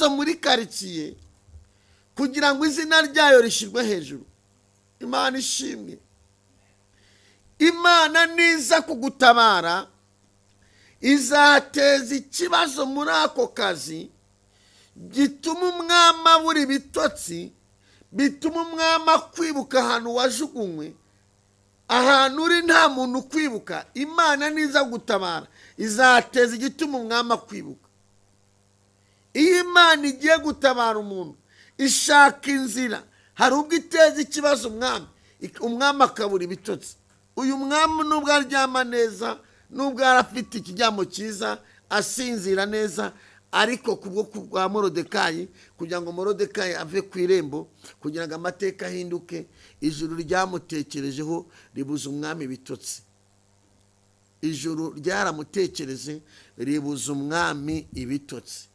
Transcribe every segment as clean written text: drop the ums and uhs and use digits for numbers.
Muri karitsiye kugira ngo izina ryayo rishyirwe hejuru. Imana ishimwe. Imana niza kugutabara izateza ikibazo muri ako kazi gituma umwami abura ibitotsi, bituma umwami akwibuka ahantu wajugunywe, ahantu uri nta muntu ukwibuka. Imana niza gutabara izateza igituma umwami akwibuka. Iyo Imana igiye gutabara umuntu ishaka inzira, hari ubwo iteza ikibazo umwami, umwami akabura ibitotsi. Uyu mwami nubwo aryama neza, nubwo arafite ikiryamo cyiza, asinzira neza, ariko kubwo kwa Morodekayi, kugira ngo Morodekayi ave ku irembo, kugira ngo amateka ahinduke, ijuru ryamutekerejeho ribuza umwami ibitotsi. Ijuru ryaramutekereje ribuza umwami ibitotsi.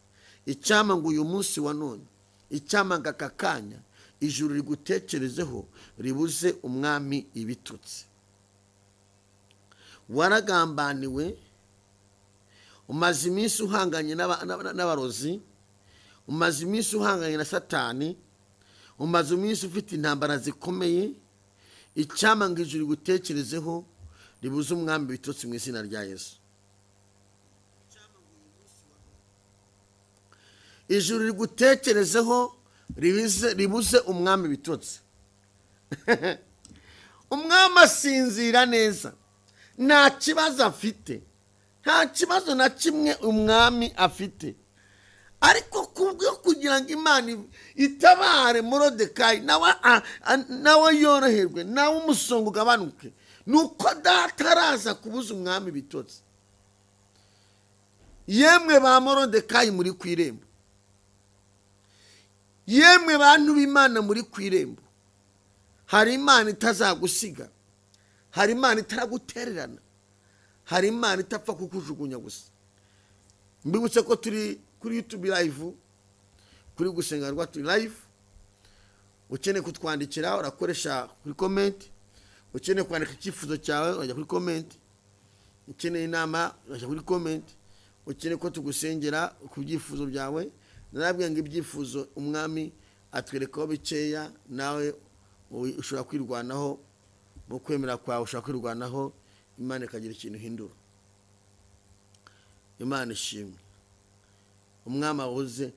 Icyampa ngo uyu munsi wa none, icyampa ngo aka kanya ijuru rigutekerezeho ribuze umwami ibitotsi. Waragambaniwe, umaze iminsi uhanganye n'abarozi, umaze iminsi uhanganye na Satani, umaze iminsi ufite intambara zikomeye. Icyampa ngo ijuru rigutekerezeho ribuze umwami ibitotsi mu izina rya Yesu. Ijuru rigutekerezeho ribuze umwami ibitotsi. Umwami asinzira neza, nta kibazo afite, nta kibazo na kimwe umwami afite. Ariko kubwo kugira ngo Imana itabare Morodekayi, nawe yoroherwe, nawe umusongo ugabanuke, nuko data araza kubuza umwami ibitotsi. Yemwe ba Morodekayi muri ku irembo, yemwe bantu b'Imana muri ku irembo, hari Imana itazagusiga, hari Imana itaragutererana, hari Imana itapfa kukujugunya gusa. Mbibutse ko turi kuri YouTube live, kuri Gusenga Rwa turi live. Ukeneye kutwandikira urakoresha kuri comment, ukeneye kwandika icyifuzo cyawe urajya kuri comment, ukeneye inama urajya kuri comment, ukeneye ko tugusengera ku byifuzo byawe. Narabwiye ngo ibyifuzo umwami atwerekaho bikeya, nawe ushobora kwirwanaho mu kwemera kwawe, ushobora kwirwanaho, Imana ikagira ikintu ihindura. Imana ishimwe. Umwami abuze,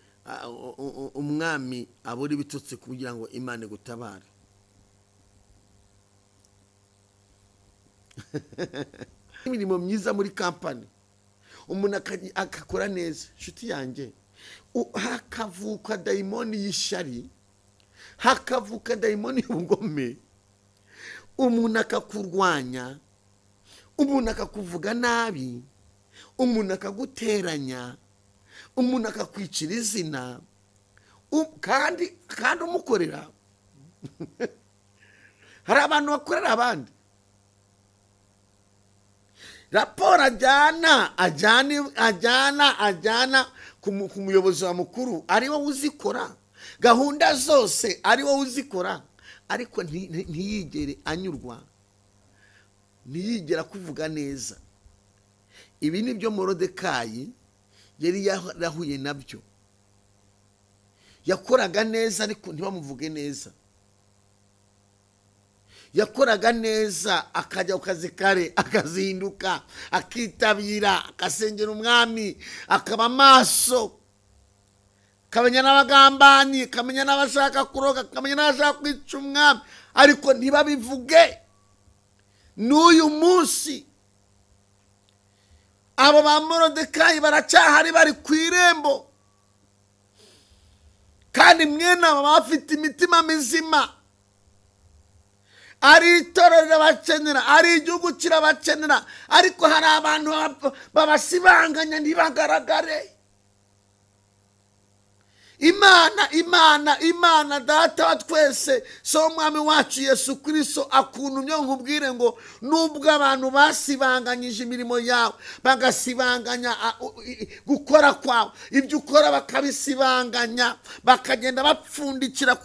umwami abura ibitotsi kugira ngo Imana igutabare. Imirimo myiza muri kampani, umuntu akakora neza, inshuti yanjye, hakavuka dayimoni y'ishyari, hakavuka dayimoni y'ubugome, umuntu akakurwanya, umuntu akakuvuga nabi, umuntu akaguteranya, umuntu akakwicira izina, kandi umukorera. Hari abantu bakorera abandi, raporo ajyana ajyana ajyana ajyana ku muyobozi wa mukuru, ari wowe uzikora, gahunda zose ari wowe uzikora, ariko ntiyigere anyurwa, ntiyigera kuvuga neza. Ibi ni byo Morodekayi yari yarahuye nabyo. Yakoraga neza ariko ntibamuvuge neza. Yakoraga neza akajya ku kazi kare, akazinduka, akitabira, akasengera umwami, akaba maso, akamenya n'abagambanyi, akamenya n'abashaka kuroga, akamenya n'abashaka kwica umwami, ariko ntibabivuge. N'uyu munsi abo ba Morodekayi baracyahari, bari ku irembo, kandi mwene abo bafite imitima mizima. Ari itorero rirabakenera, ari igihugu kirabakenera, ariko hari abantu babasibanganya ntibagaragare. Imana Imana Imana data wa twese so mwami wacu Yesu Kristo akuntumye nkubwire ngo nubwo abantu basibanganyije imirimo yawe, bagasibanganya gukora kwawe, ibyo ukora bakabisibanganya, bakagenda bapfundikira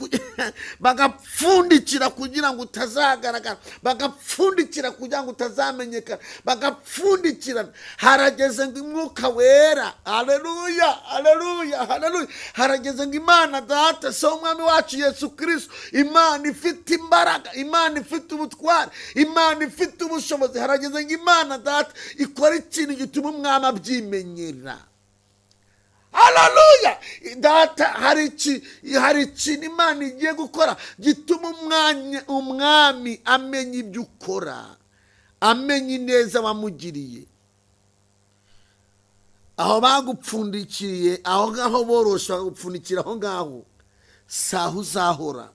bagapfundikira kugira ngo utazagaragara, bagapfundikira kugira ngo utazamenyekana, bagapfundikira. Harageze ngo umwuka wera, haleluya haleluya haleluya, harageze ngo Imana data so umwami wacu Yesu Kristo, Imana ifite imbaraga, Imana ifite ubutware, Imana ifite ubushobozi, harageze ngo Imana data ikora ikintu gituma umwami abyimenyera. Haleluya! Data hari ikintu Imana igiye gukora gituma umwami amenya ibyo ukora, amenya ineza wamugiriye. Aho bagupfundikiye, aho ngaho borosha bagupfundikira, aho ngaho saho uzahora.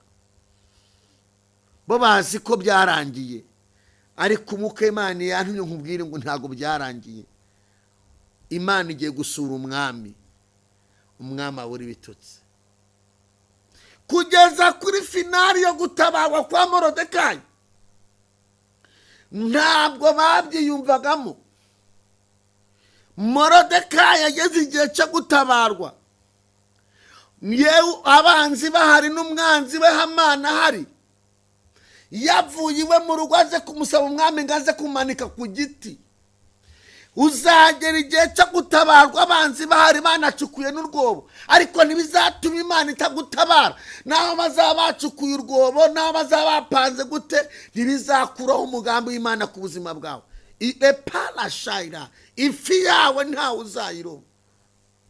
Bo bazi ko byarangiye, ariko umwuka w'Imana yantumye nkubwire ngo ntabwo byarangiye. Imana igiye gusura umwami, umwami abura ibitotsi kugeza kuri finali yo gutabarwa kwa Morodekayi. Ntabwo babyiyumvagamo. Morodekayi ageze igihe cyo gutabarwa, yewe abanzi bahari n'umwanzi we Hamani ahari, yavuye iwe mu rugo aze kumusaba umwami ngo aze kumanika ku giti. Uzagera igihe cyo gutabarwa abanzi bahari banacukuye n'urwobo, ariko ntibizatuma Imana itagutabara. Naho bazaba bacukuye urwobo, naho bazaba bapanze gute, ntibizakuraho umugambi w'Imana ku buzima bwawe. Eparashayira, ifi yawe ntawe uzayiroba.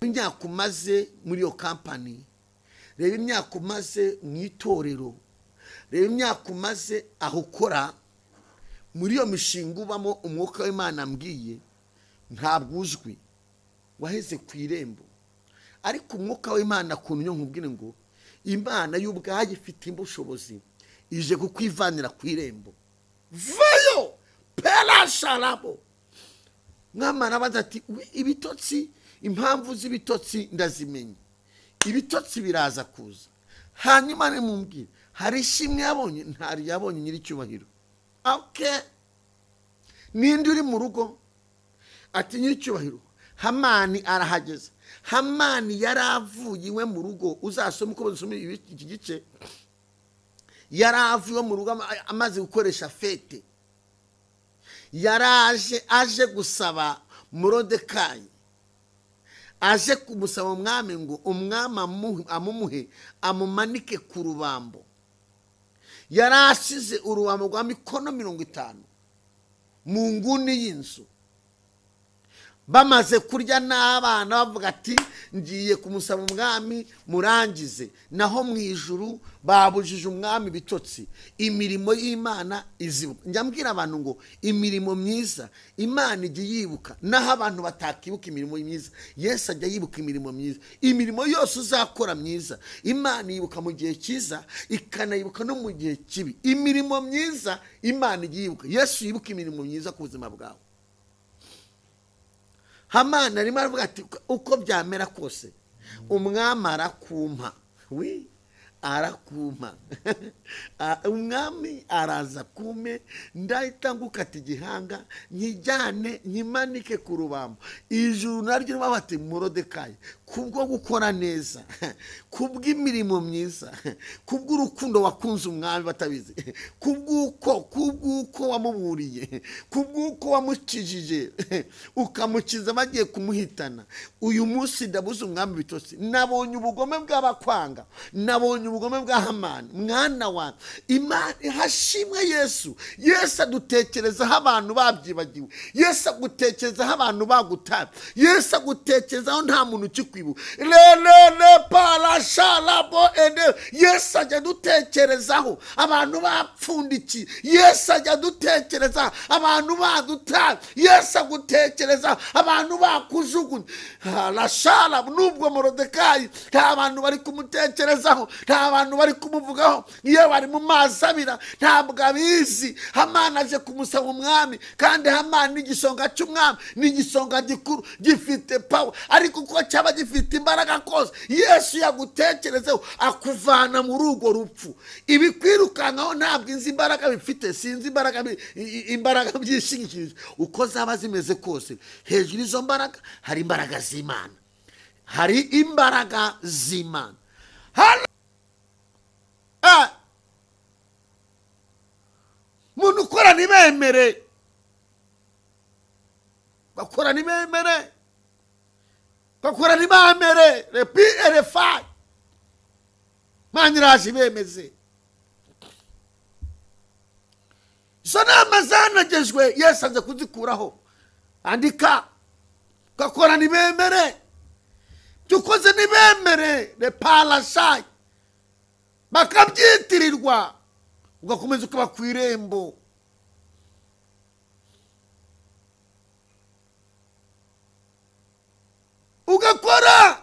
Imyaka umaze muri iyo kampani, reba imyaka umaze mu itorero, reba imyaka umaze aho ukora, muri iyo mishinga ubamo, umwuka w'Imana ambwiye ntabwo uzwi, waheze ku irembo. Ariko umwuka w'Imana akuntumye nkubwire ngo Imana y'ubwayo ifite ubushobozi, ije kukwivanira ku irembo. Vayo perasharabo. Mwamara baza ati ibitotsi, impamvu z'ibitotsi ndazimenya, ibitotsi biraza kuza. Hanyuma nimumbwire, hari ishimwe yabonye? Ntari yabonye nyiricyubahiro. Okay, ninde uri mu rugo? Ati nyiricyubahiro Hamani arahageze. Hamani yaravuye iwe mu rugo, uzasome uko bazosoma iki gice. Yaravuye mu rugo amaze gukoresha fete, yaraje aje gusaba Morodekayi, aje kumusaba umwami ngo umwami amumuhe amumanike ku rubambo. Yarasize urubambo rwa mikono 50 mu nguni y'inzu. Bamaze kurya n'abana bavuga ati ngiye kumusaba umwami murangize. Naho mu ijuru babujije umwami bitotsi. Imirimo y'Imana izibuka. Njya mbwira abantu ngo imirimo myiza Imana ijya yibuka, naho abantu batakibuka imirimo myiza, Yesu ajya yibuka imirimo myiza. Imirimo yose uzakora myiza Imana yibuka mu gihe cyiza, ikanayibuka no mu gihe kibi. Imirimo myiza Imana ijya yibuka. Yesu yibuka imirimo myiza ku buzima bwawe. Hamani arimo aravuga ati uko byamera kose umwami arakumpa, wi arakumpa, umwami araza kume, ndahita ngukata igihanga nkijyane nkimanike ku rubambo. Ijuru naryo bati Morodekayi, kubwo gukora neza, kubw'imirimo myiza, kubw'urukundo wakunze umwami batabizi, kubw'uko wamuburiye, kubw'uko wamukijije ukamukiza bagiye kumuhitana, uyu munsi ndabuze umwami bitotsi. Nabonye ubugome bw'abakwanga, nabonye ubugome bwa Hamani. Mwana wa Imana, hashimwe Yesu. Yesu adutekerezaho abantu babyibagiwe, Yesu agutekerezaho abantu bagutaye, Yesu agutekerezaho nta muntu ukikwibuka. Le le le parashalabo ene. Yesu ajya adutekerezaho abantu bapfundikiye. Yesu ajya adutekereza abantu badutaye. Yesu agutekereza abantu bakujugunya. Rashara nubwo Morodekayi nta bantu bari kumutekerezaho, nta bantu bari kumuvugaho, iyo bari mu mazi abira ntabwo abizi. Hamani aje kumusaba umwami, kandi Hamani ni igisonga cy'umwami, ni igisonga gikuru gifite power, ariko uko cyaba gifite imbaraga kose Yesu yagutekerezeho akuvana muri urwo rupfu. Ibikwirukankaho ntabwo inzi imbaraga bifite, sinzi imbaraga byishingikirije uko zaba zimeze kose. Hejuru izo mbaraga hari imbaraga z'Imana, hari imbaraga z'Imana. Muntu ukora ntibemere, bakora ntibemere, bakora ntibamere, repi erefa Imana iraje ibemeze. Izo nama zanagejwe Yesu aza kuzikuraho. Andika, gakora ntibemere, ibyo ukoze ntibemere, reparashayi bakabyitirirwa, ugakomeza ukaba ku irembo. Ugakora.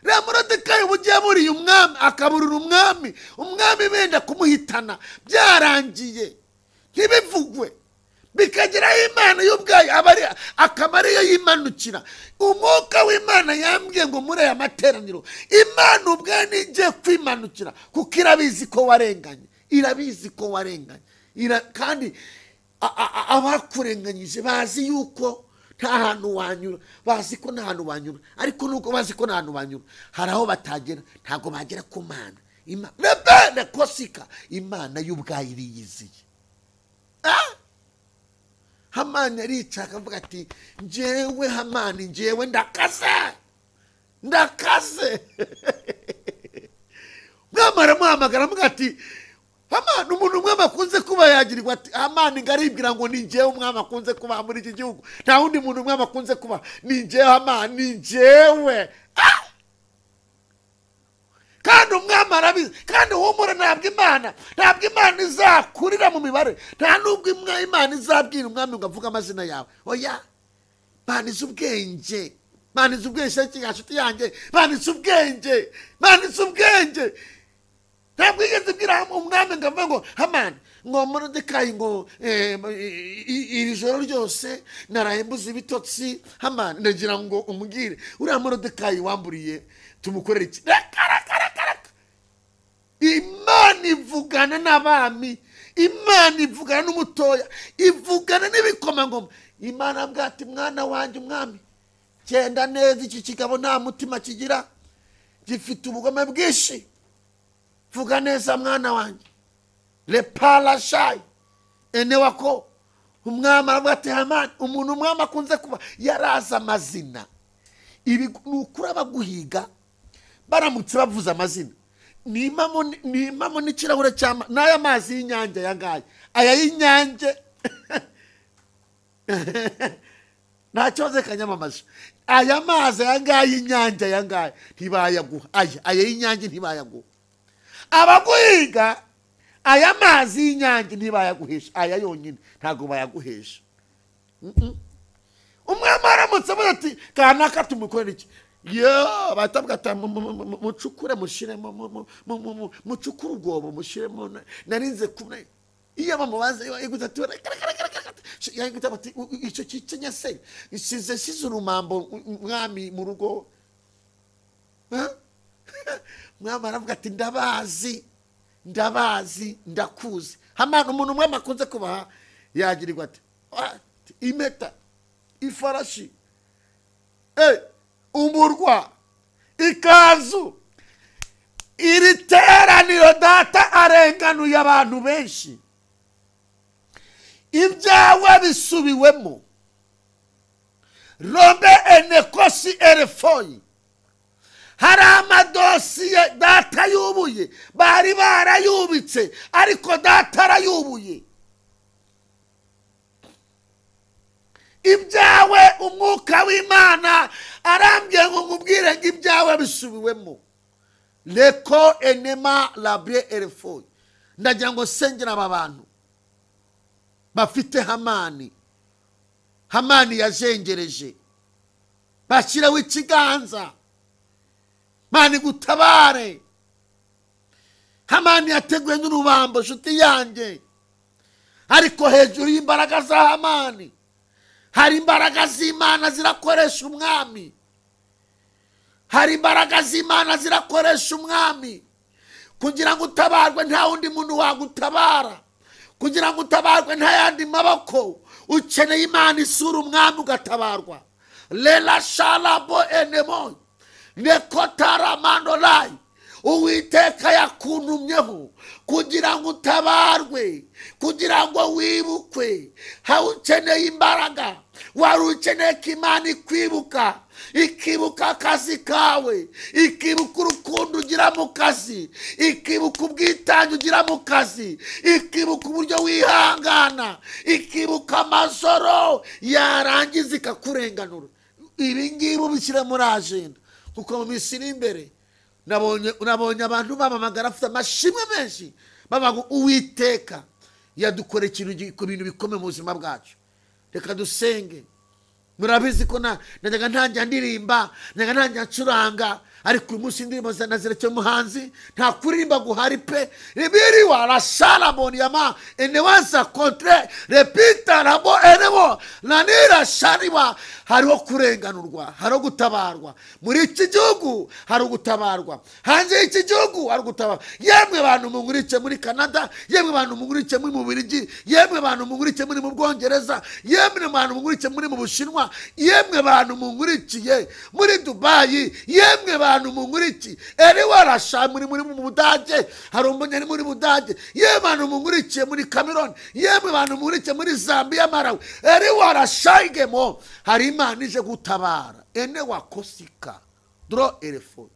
Reba Morodekayi ubu yaburiye umwami, akaburira umwami, umwami benda kumuhitana, byarangiye ntibivugwe, bikageraho Imana y'ubwayo akaba ariyo yimanukira. Umwuka w'Imana yambwiye ngo muri aya materaniro Imana ubwayo ntigiye kwimanukira, kuko irabizi ko warenganye, irabizi ko warenganye, kandi abakurenganyije bazi yuko nta hantu wanyura, bazi ko nta hantu wanyura, ariko nubwo bazi ko nta hantu wanyura hari aho batagera, ntabwo bagera ku Mana. Imana kosika, Imana y'ubwayo iriyiziye. Hamani arica akavuga ati njyewe Hamani, njyewe ndakaze, ndakaze. Mwami aramuhamagara amuga ati Hamani, umuntu umwami akunze kuba yagirirwa ati Hamani ngaribwira ngo ni njyewe umwami akunze kuba muri iki gihugu, nta wundi muntu umwami akunze kuba, ni njyewe Hamani, ni njyewe. Kandi umwami arabizi, kandi humura, ntabwo Imana, ntabwo Imana izakurira mu mibare, nta nubwo Imana izabwira umwami ngo avuge amazina yawe. Oya, Imana izi ubwenge, Imana izi ubwenge, nshuti yanjye, Imana izi ubwenge, Imana izi ubwenge. Ntabwo igeze ibwira umwami ngo avuge ngo Hamani, ngo Morodekayi ngo iri joro ryose naraye mbuze ibitotsi, Hamani ndagira ngo umubwire uriya Morodekayi wamburiye tumukorere iki? Reka reka reka reka. Imana ivugana n'abami, Imana ivugana n'umutoya, ivugana n'ibikomangoma. Imana avuga ati mwana wanjye umwami, genda neza, iki kigabo nta mutima kigira, gifite ubugome bwinshi. Vuga neza mwana wanjye. Reparashayi ene wako. Umwami aravuga ati Hamani, umuntu umwami akunze kuba yaraza amazina. Ibi ni ukuri abaguhiga baramutse bavuze amazina, nimamo n'ikirahure cy'amazi n'aya mazi y'inyange aya ngaya, aya y'inyange nta kibazo kanyamamaje, aya mazi aya ngaya y'inyange aya ngaya ntibayaguha, aya y'inyange ntibayaguha. Abaguhiga aya mazi y'inyange ntibayaguhesha, aya yonyine ntabwo bayaguhesha. Umwami aramutse avuga ati kanaka tumukorere iki? Yo batavuga ati mucukure mushiremo, mucukure ubwobo mushiremo, narinze kumwe. Iyo bamubaza iguta ati reka bati icyo kicenya se isize size urumambo umwami mu rugo. Mwami aravuga ati ndabazi, ndabazi, ndakuzi. Hamani umuntu umwami akunze kubaha yagirirwa ati impeta, ifarashi, umurwa, ikanzu. Iri teraniro data arenganuye abantu benshi, ibyawe bisubiwemo. Rombe enekosi erefoyi. Hari amadosiye data yubuye, bari barayubitse, ariko data arayubuye. Ibyawe umwuka w'Imana arambwiye ngo nkubwire ngo ibyawe bisubiwemo. Leko enema labrie erefo. Ndagira ngo sengera aba bantu bafite Hamani. Hamani yajengereje, bashyiraho ikiganza. Mani gutabare. Hamani yateguye n'urubambo, nshuti yanjye. Ariko hejuru y'imbaraga za Hamani hari imbaraga z'Imana zirakoresha umwami. Hari imbaraga z'Imana zirakoresha umwami. Kugira ngo utabarwe nta wundi muntu wagutabara. Kugira ngo utabarwe nta yandi maboko. Ukeneye Imana isura umwami ugatabarwa. Lela shalabo enemo nekotara mandolai. Uwiteka yakuntumyeho kugira ngo utabarwe, kugira ngo wibukwe. Haukeneye imbaraga, wari ukeneye ko Imana ikwibuka, ikibuka akazi kawe, ikibuka urukundo ugira mu kazi, ikibuka ubwitange ugira mu kazi, ikibuka uburyo wihangana, ikibuka amajoro yarangiza ikakurenganura. Ibi ngibi ubishyire muri agenda, kuko mu minsi iri imbere nabonye abantu bamamagara afite amashimwe menshi, bavuga Uwiteka yadukoreye ikintu ku bintu bikomeye mu buzima bwacu. Reka dusenge. Murabizi ko najyaga ntangira ndirimba, najyaga ntangira ncuranga, ariko uyu munsi indirimbo nazirekeye umuhanzi, nta kuririmba guhari pe. Ibiri warashala boniyama enewaza kontre repita rabo enemo nanira shariwa. Hariho kurenganurwa, hariho gutabarwa muri iki gihugu, hari gutabarwa hanze y'iki gihugu, hari gutabarwa. Yemwe bantu mungurice muri Canada, yemwe bantu mungurice muri Mubirigi, yemwe bantu mungurice muri mu Bwongereza, yemwe bantu mungurice muri mu Bushinwa, yemwe bantu mungurikiye muri Dubai, yemwe bantu munguriki eri warasha muri mu Budage, hari umunyari muri Budage, yemwe bantu mungurikiye muri Cameroon, yemwe bantu mungurikiye muri Zambia, Malawi, eri warashayigemo. Hari Imana ije gutabara. Ene wakosika dro erefo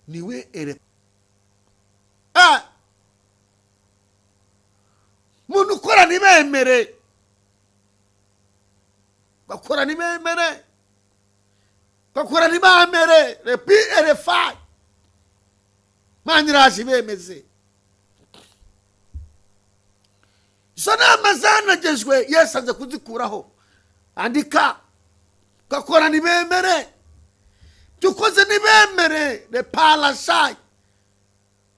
niwe ere muntu ukora ntibemere, bakora ntibemere, bakora ntibamere repi erefa. Imana iraje ibemeze. Izo nama zanagejwe Yesu aza kuzikuraho. Andika, gakora ntibemere, dukoze ntibemere reparashayi,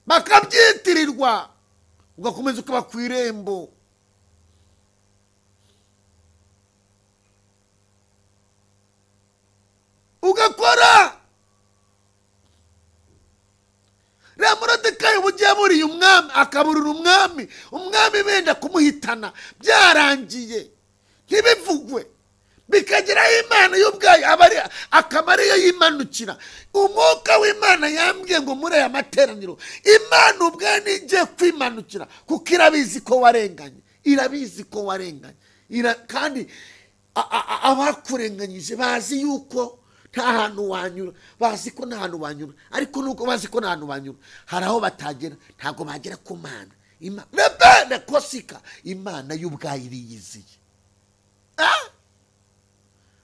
bakabyitirirwa, ugakomeza ukaba ku irembo. Ugakora. Reba Moridekayi uburyo yaburiye umwami, akaburira umwami, umwami benda kumuhitana, byarangiye ntibivugwe, bikageraho Imana y'ubwayo akaba ariyo yimanukira. Umwuka w'Imana yambwiye ngo muri aya materaniro Imana ubwayo ntigiye kwimanukira, kuko irabizi ko warenganye, irabizi ko warenganye, kandi abakurenganyije bazi yuko nta hantu wanyura, bazi ko nta hantu wanyura, ariko nuko bazi ko nta hantu wanyura hari aho batagera, ntabwo bagera ku Mana. Imana kosika, Imana y'ubwayo iriyiziye.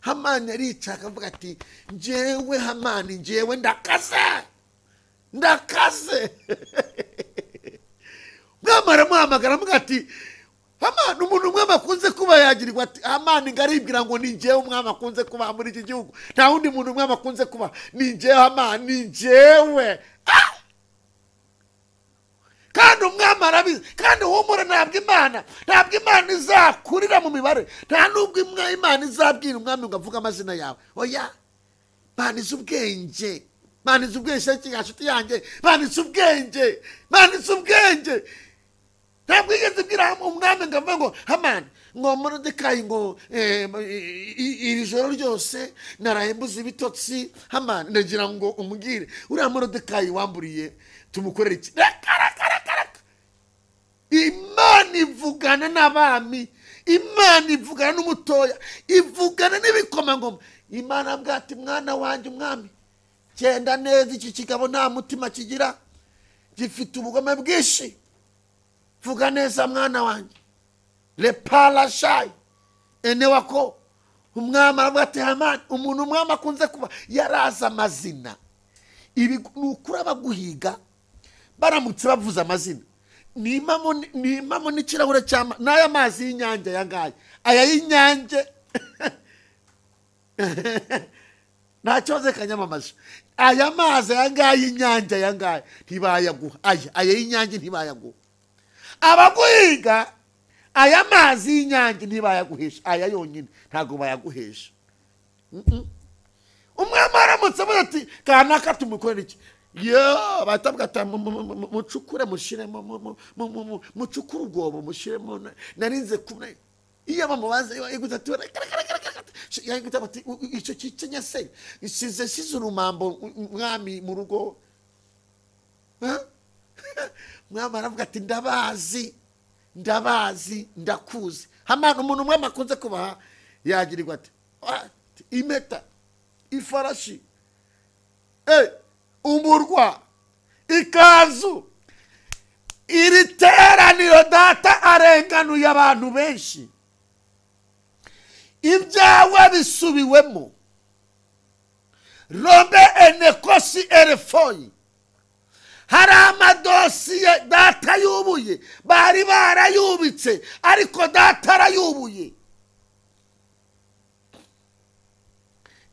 Hamani arica akavuga ati njyewe Hamani, njyewe ndakaze, ndakaze. Mwami aramuhamagara amuga ati Hamani, umuntu umwami akunze kuba yagirirwa ati Hamani ngaribwira ngo ni njyewe umwami akunze kuba muri iki gihugu, nta wundi muntu umwami akunze kuba, ni njyewe Hamani, ni njyewe. Kandi umwami arabizi, kandi humura, ntabwo Imana izakurira mu mibare, nta nubwo Imana izabwira umwami ngo avuge amazina yawe. Oya, Imana izi ubwenge, Imana izi ubwenge, nshuti yanjye, Imana izi ubwenge, Imana izi ubwenge. Ntabwo igeze ibwira umwami ngo avuge ngo Hamani, ngo Moridekayi ngo iri joro ryose naraye mbuze ibitotsi, Hamani ndagira ngo umubwire uriya Moridekayi wamburiye tumukorere iki? Reka reka reka reka. Imana ivugana n'abami, Imana ivugana n'umutoya, ivugana n'ibikomangoma. Imana avuga ati mwana wanjye umwami, genda neza, iki kigabo nta mutima kigira, gifite ubugome bwinshi. Vuga neza mwana wanjye. Reparashayi ene wako. Umwami aravuga ati Hamani, umuntu umwami akunze kuba yaraza amazina. Ibi ni ukuri, abaguhiga baramutse bavuze amazina, nimamo n'ikirahure cy'ama n'aya mazi y'Inyange, aya ngaya, aya y'Inyange, nta kibazo kanyamamaje. Aya mazi aya ngaya y'Inyange, aya ngaya ntibayaguha, aya y'Inyange ntibayaguha. Abaguhiga aya mazi y'Inyange ntibayaguhesha, aya yonyine ntabwo bayaguhesha. Umwami aramutse avuze ati kanaka tumukorera iki, yo bahita ati mucukure, mushyiremo, mucukure ubwobo, mushyiremo. Narinze kumwe iyo bamubaza ati icyo kikenya se isize urumambo umwami mu rugo. Umwami aravuga ati ndabazi, ndabazi, ndakuzi. Hamana umuntu umwe akunze kubaha yagirirwa ati impeta, ifarashi, umurwa, ikanzu. Iri teraniro data arenganuye abantu benshi, ibyawe bisubiwemo. Rombe enekosi erefoyi. Hari amadosiye data yubuye, bari barayubitse, ariko data arayubuye.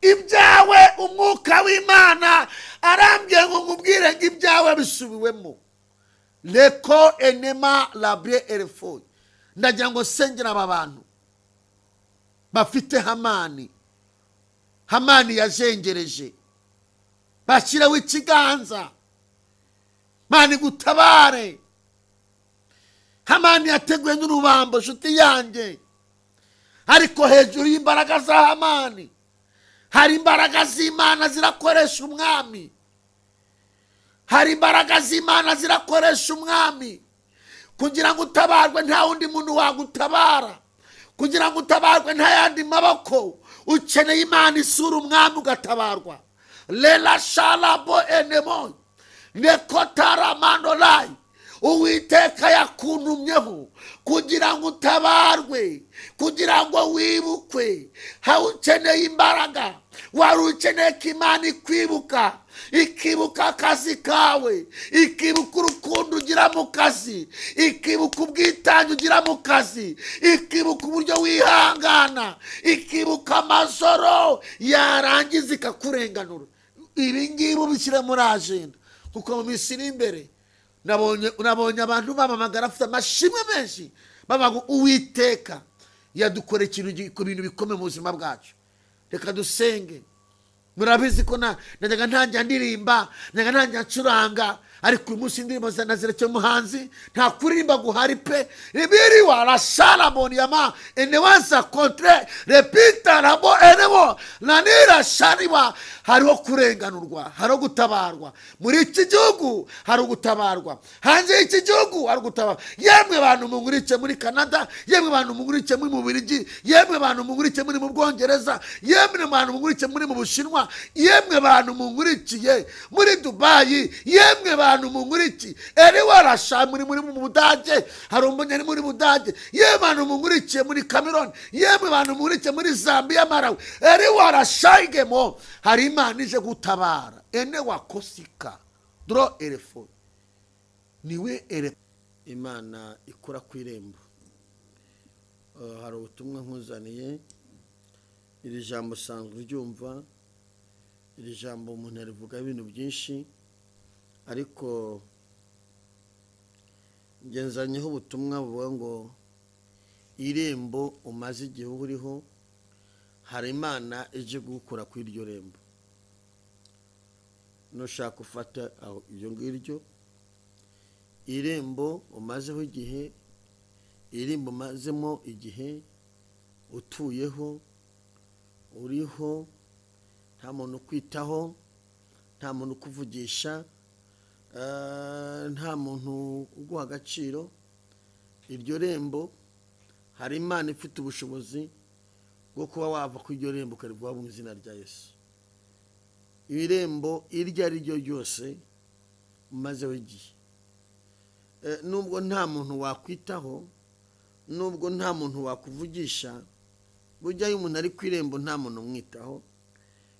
Ibyawe umwuka w'Imana arambye ngo nkubwire ngo ibyawe bisubiwemo. Leko enema labre erefoyi. Ndagira ngo sengera aba bantu bafite Hamani, Hamani yajengereje, bashyiraho ikiganza. Mani gutabare. Hamani yateguye n'urubambo, nshuti yanjye, ariko hejuru y'imbaraga za Hamani hari imbaraga z'Imana zirakoresha umwami. Hari imbaraga z'Imana zirakoresha umwami kugira ngo utabarwe. Nta wundi muntu wagutabara kugira ngo utabarwe, nta yandi maboko. Ukeneye Imana isura umwami ugatabarwa. Lela shalabo enemo nekotaramandolai. Uwiteka yakuntumyeho kugira ngo utabarwe, kugira ngo wibukwe. Ukeneye imbaraga, wari ukeneye ko Imana ikwibuka, ikibuka akazi kawe, ikibuka urukundo ugira mu kazi, ikibuka ubwitange ugira mu kazi, ikibuka uburyo wihangana, ikibuka amajoro, yarangiza ikakurenganura. Ibi ngibi ubishyire muri agenda, kuko mu minsi iri imbere nabonye abantu bamamagara afite amashimwe menshi, bavuga Uwiteka yadukoreye ikintu ku bintu bikomeye mu buzima bwacu. Reka dusenge. Murabizi ko najyaga ntangira ndirimba, najyaga ntangira ncuranga, ariko uyu munsi indirimbo nazirekeye umuhanzi, nta kuririmba guhari pe. Ibiri warasharamoni yama enewaza kontre repita rabo enemo nanira shariwa. Hariho kurenganurwa, hariho gutabarwa muri iki gihugu, hari gutabarwa hanze y'iki gihugu, hari gutabarwa. Yemwe bantu mungurice muri Canada, yemwe bantu mungurice muri Bubiligi, yemwe bantu mungurice muri mu Bwongereza, yemwe bantu mungurice muri mu Bushinwa, yemwe bantu mungurikiye muri Dubai, yemwe bantu munguriki eri warasha muri mu Budage, hari umunyari muri Budage, yemwe bantu mungurikiye muri Cameroon, yemwe bantu mungurikiye muri Zambia, Malawi, eri warashayigemo. Hari Imana ije gutabara. Ene wakosika dro erefo niwe ere. Imana ikora ku irembo. Hari ubutumwa nkuzaniye. Iri jambo usanzwe uryumva, iri jambo umuntu arivuga ibintu byinshi, ariko ngenzanyeho ubutumwa buvuga ngo irembo umaze igihe uriho, hari Imana ije gukora ku iryo rembo. Nushaka ufata ibyo ngiryo, irembo umazeho igihe, irembo umazemo igihe utuyeho, uriho, nta muntu ukwitaho, nta muntu ukuvugisha, nta muntu uguha agaciro. Iryo rembo hari Imana ifite ubushobozi bwo kuba wava ku iryo rembo ukarivuga mu izina rya Yesu. Irembo iryo ari ryo ryose umazeho igihe, nubwo nta muntu wakwitaho, nubwo nta muntu wakuvugisha, burya iyo umuntu ari ku irembo nta muntu umwitaho,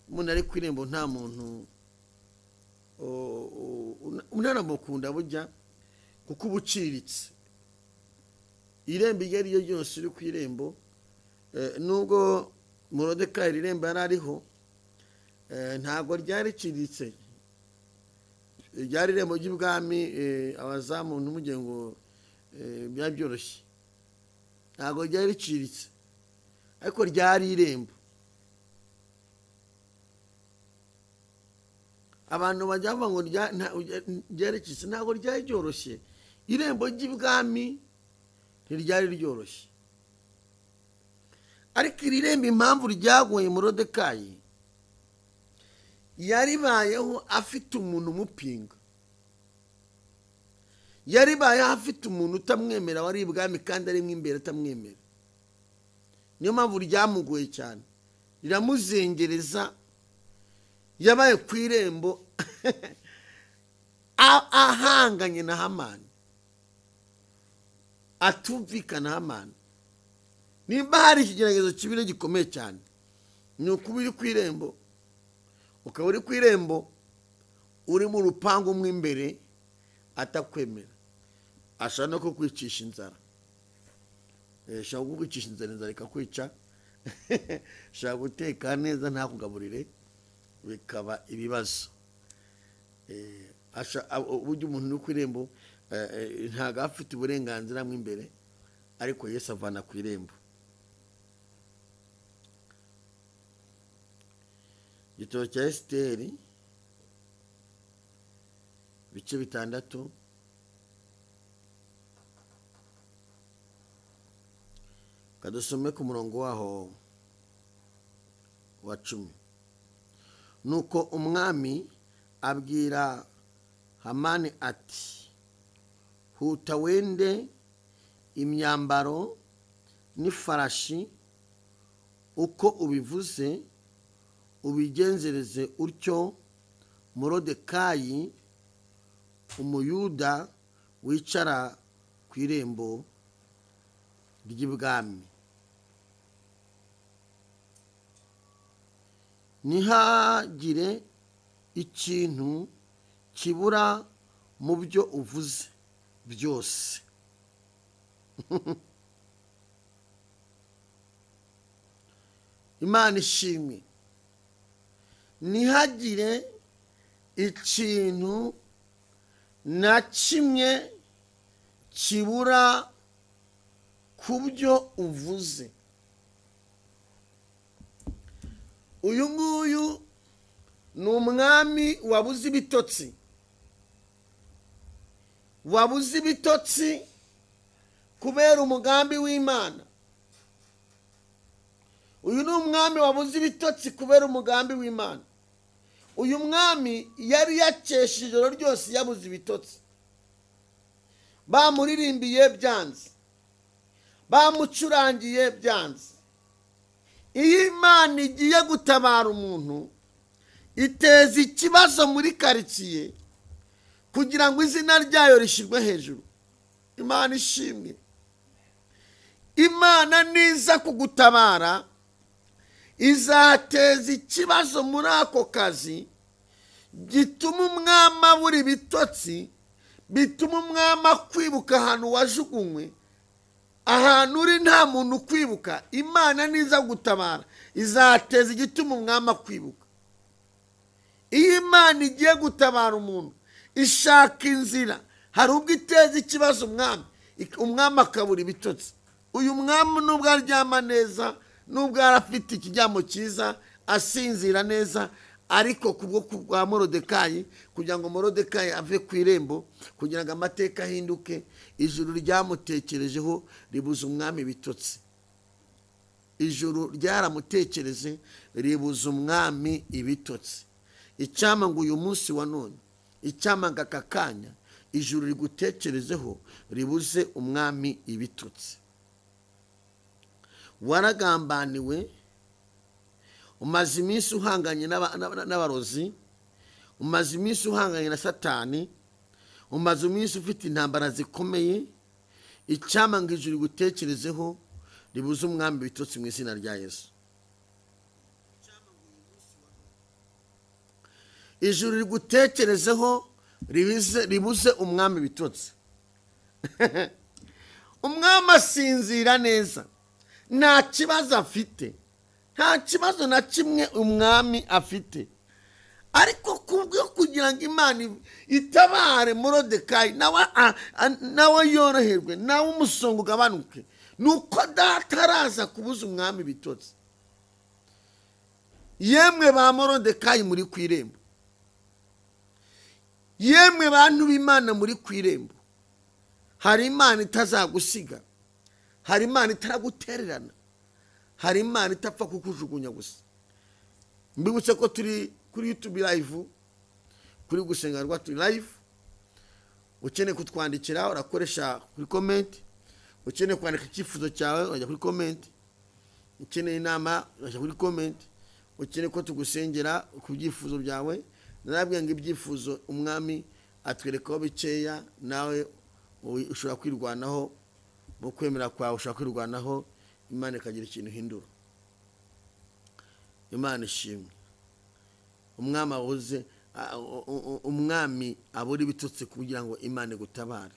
umuntu ari ku irembo nta muntu Unanamukunda bujya kuko uba uciriritse. Irembo iryo ari ryo ryose uri ku irembo, nubwo Morodekayi iri rembo yari ariho, ntabwo ryari riciriritse, ryari irembo ry'ibwami. Abazamu ntimugire ngo byari byoroshye, ntabwo ryari riciriritse ariko ryari irembo. Abantu bajya bavuga ngo ryari riciriritse, ntabwo ryari ryoroshye. Irembo ry'ibwami ntiryari ryoroshye, ariko iri rembo impamvu ryagoye Morodekayi, yaribayeho afite umuntu umupinga, yaribayeho afite umuntu utamwemera wari ibwami kandi arimo imbere atamwemera. Niyo mpamvu ryamugoye cyane, riramuzengereza. Yabaye ku irembo ahanganye na Hamani, atumvikana Hamani. Nimba hari ikigeragezo kibi gikomeye cyane, ni ukuba uri ku irembo, ukaba uri ku irembo uri mu rupangu mo imbere atakwemera, ashobora no kukwicisha inzara. Ashobora kukwicisha inzara, inzara ikakwica. Ashobora guteka neza ntakugaburire, bikaba ibibazo. Uburyo umuntu uri ku irembo ntabwo afite uburenganzira mo imbere, ariko Yesu avana ku irembo. Igitabo cya Esiteri ibice 6, kadusome ku murongo waho wa 10. Nuko umwami abwira Hamani ati: huta wende imyambaro n'ifarashi uko ubivuze ubigenzereze utyo Morodekayi umuyuda wicara ku irembo ry'ibwami. Ntihagire ikintu kibura mu byo uvuze byose. Imana ishimwe. Ntihagire ikintu na kimwe kibura ku byo uvuze. Uyu nguyu ni umwami wabuze ibitotsi, wabuze ibitotsi kubera umugambi w'Imana. Uyu ni umwami wabuze ibitotsi kubera umugambi w'Imana. Uyu mwami yari yakeshe ijoro ryose yabuze ibitotsi, bamuririmbiye byanze, bamucurangiye byanze. Iyo Imana igiye gutabara umuntu, iteza ikibazo muri karitsiye kugira ngo izina ryayo rishyirwe hejuru. Imana ishimwe. Imana niza kugutabara izateza ikibazo muri ako kazi gituma umwami abura ibitotsi, bituma umwami akwibuka ahantu wajugunywe, ahantu uri nta muntu ukwibuka. Imana niza gutabara izateza igituma umwami akwibuka. Iyo Imana igiye gutabara umuntu ishaka inzira, hari ubwo iteza ikibazo umwami, umwami akabura ibitotsi. Uyu mwami nubwo aryama neza, nubwo arafite ikiryamo cyiza, asinzira neza, ariko kubwo kwa Morodekayi, kugira ngo Morodekayi ave ku irembo, kugira ngo amateka ahinduke, ijuru ryamutekerejeho ribuza umwami ibitotsi. Ijuru ryaramutekereje ribuza umwami ibitotsi. Icyampa ngo uyu munsi wa none, icyampa ngo aka kanya ijuru rigutekerezeho ribuze umwami ibitotsi. Waragambaniwe, umaze iminsi uhanganye n'abarozi, umaze iminsi uhanganye na Satani, umaze iminsi ufite intambara zikomeye. Icyampa ngo ijuru rigutekerezeho ribuze umwami ibitotsi mu izina rya Yesu. Ijuru rigutekerezeho ribuze umwami ibitotsi. Umwami asinzira neza, nta kibazo afite, nta kibazo na kimwe umwami afite. Ariko kubwo kugira ngo Imana itabare Morodekayi, nawe yoroherwe, nawe umusongo ugabanuke, nuko data araza kubuza umwami ibitotsi. Yemwe ba Morodekayi muri ku irembo, yemwe bantu b'Imana muri ku irembo, hari Imana itazagusiga, hari Imana itaragutererana, hari Imana itapfa kukujugunya gusa. Mbibutse ko turi kuri YouTube live, kuri Gusenga Rwa turi live. Ukeneye kutwandikira urakoresha kuri comment, ukeneye kwandika icyifuzo cyawe urajya kuri comment, ukeneye inama urajya kuri comment, ukeneye ko tugusengera ku byifuzo byawe. Narabwiye ngo ibyifuzo umwami atwerekaho bikeya, nawe ushobora kwirwanaho mu kwemera kwawe, ushobora kwirwanaho, Imana ikagira ikintu ihindura. Imana ishimwe. Umwami abuze, umwami abura ibitotsi kugira ngo Imana igutabare.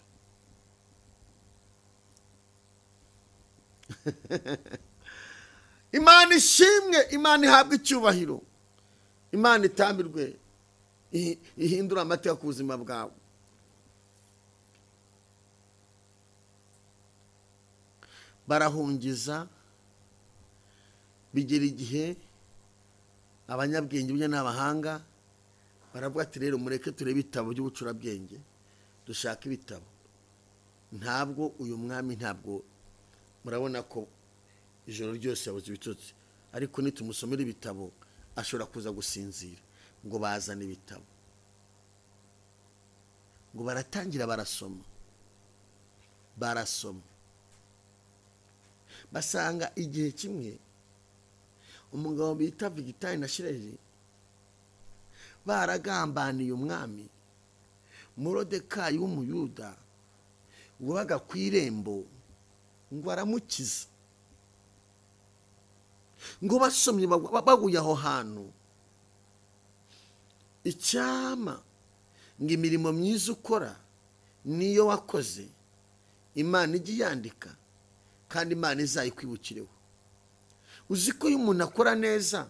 Imana ishimwe, Imana ihabwe icyubahiro, Imana itambirwe, ihindura amateka ku buzima bwawe. Barahungiza, bigera igihe abanyabwenge burya n'abahanga baravuga ati rero mureke turebe ibitabo by'ubucurabwenge, dushake ibitabo. Ntabwo uyu mwami, ntabwo murabona ko ijoro ryose yabuze ibitotsi, ariko nitumusomera ibitabo ashobora kuza gusinzira. Ngo bazane ibitabo, ngo baratangira barasoma, barasoma, basanga igihe kimwe umugabo bita Vigitani na Shireri baragambaniye umwami Morodekayi w'Umuyuda wabaga ku irembo, ngo aramukiza. Ngo basomye baguye aho hantu, icyama ngo imirimo myiza ukora niyo wakoze Imana ijye yandika, kandi Imana izayikwibukireho. Uzi ko iyo umuntu akora neza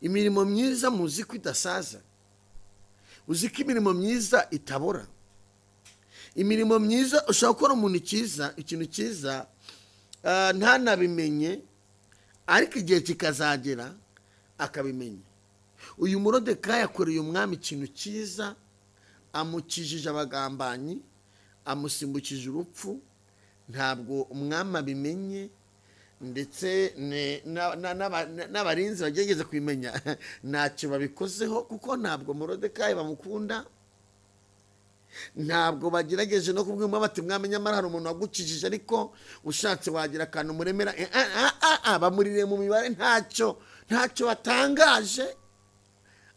imirimo myiza, muzi ko idasaza, uzi ko imirimo myiza itabora. Imirimo myiza ushobora gukora umuntu cyiza, ikintu cyiza ntanabimenye, ariko igihe kikazagera akabimenya. Uyu Morodekayi yakoreye umwami ikintu cyiza, amukijije abagambanyi, amusimbukije urupfu, ntabwo umwami abimenye, ndetse n'abarinzi bagerageza kubimenya ntacyo babikozeho, kuko ntabwo Morodekayi bamukunda, ntabwo bagerageje no kubwira bati mwami nyamara hari umuntu wagukijije, ariko ushatse wagira akantu muremera. Bamurire mu mibare, ntacyo batangaje.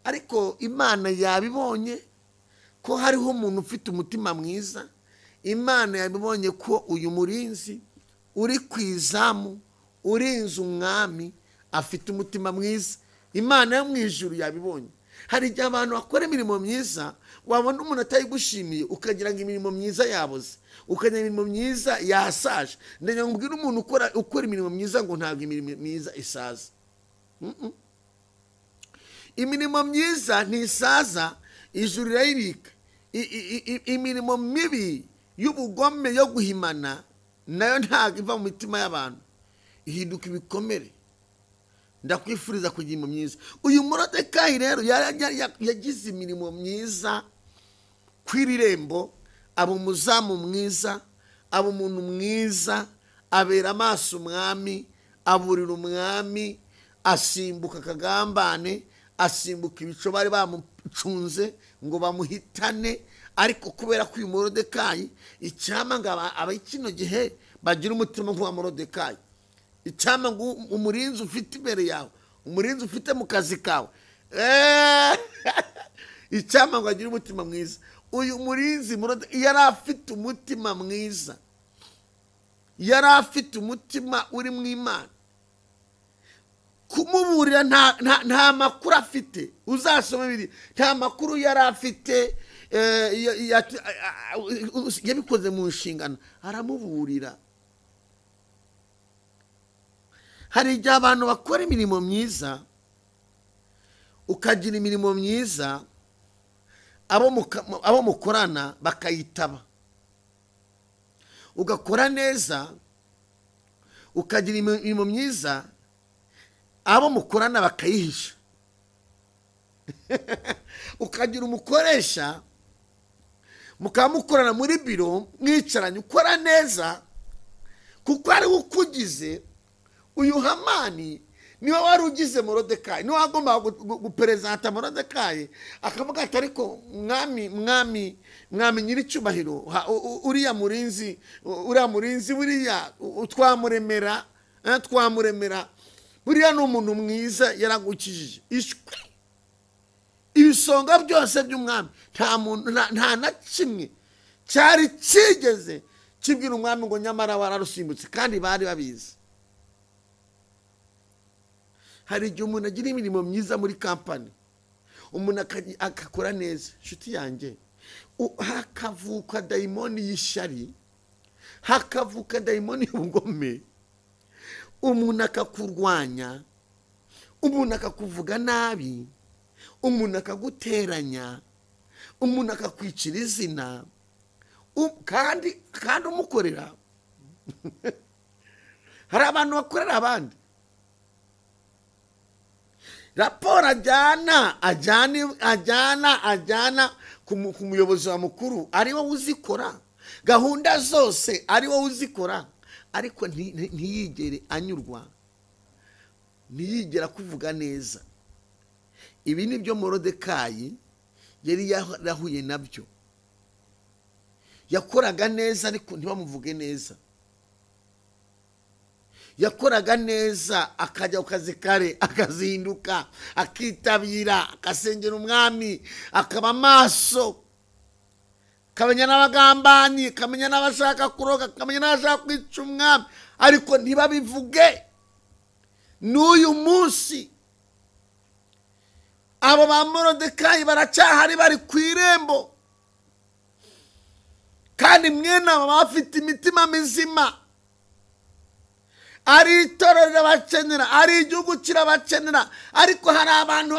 Ariko Imana yabibonye ko hariho umuntu ufite umutima mwiza. Imana yabibonye ko uyu murinzi uri ku izamu urinze umwami afite umutima mwiza. Imana yo mu ijuru yabibonye. Hari igihe abantu bakora imirimo myiza, wabona umuntu atayigushimiye ukagira ngo imirimo myiza yaboze, ukagira imirimo myiza yasaje. Ndagira ngo mbwire umuntu ukora imirimo myiza ngo ntabwo imirimo myiza isaza. Imirimo myiza ntisaza, ijuru rirayibika. Imirimo mibi y'ubugome yo guhimana nayo ntabwo iva mu mitima y'abantu, ihinduka ibikomere. Ndakwifuriza kugira imirimo myiza. Uyu Morodekayi rero yagize imirimo myiza ku irembo, aba umuzamu mwiza, aba umuntu mwiza, abera amaso umwami, aburira umwami, asimbuka akagambane, asimbuka ibico bari bamucunze ngo bamuhitane. Ariko kubera ko uyu Morodekayi, icyama ngo aba kino gihe bagira umutima nk'uwa Morodekayi, icyama ngo umurinzi ufite imbere yawe, umurinzi ufite mu kazi kawe, icyama ngo agire umutima mwiza. Uyu murinzi yari afite umutima mwiza, yari afite umutima uri mu Imana. Kumuburira nta makuru afite, uzasoma biri nta makuru yari afite, yabikoze mu nshingano, aramuburira. Hari igihe abantu bakora imirimo myiza, ukagira imirimo myiza, abo mukorana bakayitaba, ugakora neza ukagira imirimo myiza, abo mukorana bakayihisha. Ukagira umukoresha mukaba mukorana muri biro, mwicaranye, ukora neza kuko ari ukugize. Uyu Hamani niwe wari ugize Morodekayi, niwe wagombaga guperezanta Morodekayi, akavuga ati ariko mwami, mwami, mwami nyiricyubahiro, uriya murinzi, uriya murinzi buriya twamuremera, twamuremera, buriya ni umuntu mwiza yaragukijije. Ishwi ibisonga byose by'umwami, nta muntu, nta na kimwe cyari kigeze kibwira umwami ngo nyamara wararusimbutse, kandi bari babizi. Hari igihe umuntu agira imirimo myiza muri kampani, umuntu agakora neza, inshuti yanjye, hakavuka dayimoni y'ishyari, hakavuka dayimoni y'ubugome, umuntu akakurwanya, umuntu akakuvuga nabi, umuntu akaguteranya, umuntu akakwicira izina, kandi umukorera. Hari abantu bakorera abandi, raporo ajyana ajyana ajyana ajyana ku muyobozi wa mukuru, ari wowe uzikora, gahunda zose ari wowe uzikora, ariko ntiyigere anyurwa, ntiyigera kuvuga neza. Ibi ni byo Morodekayi yari yarahuye nabyo. Yakoraga neza ariko ntibamuvuge neza. Yakoraga neza akajya ku kazi kare, akazinduka, akitabira, akasengera umwami, akaba maso, akamenya n'abagambanyi, akamenya n'abashaka kuroga, akamenya n'abashaka kwica umwami, ariko ntibabivuge. N'uyu munsi abo ba Morodekayi baracyahari, bari ku irembo, kandi mwene abo bafite imitima mizima. Ari itorero rirabakenera, ari igihugu kirabakenera, ariko hari abantu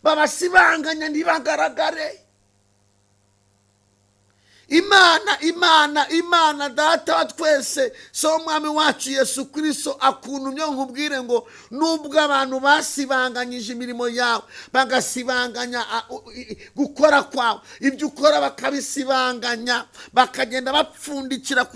babasibanganya ntibagaragare. Imana, Imana, Imana data wa twese, so umwami wacu Yesu Kristo akuntumye nkubwire ngo nubwo abantu basibanganyije imirimo yawe, bagasibanganya gukora kwawe, ibyo ukora bakabisibanganya, bakagenda bapfundikira,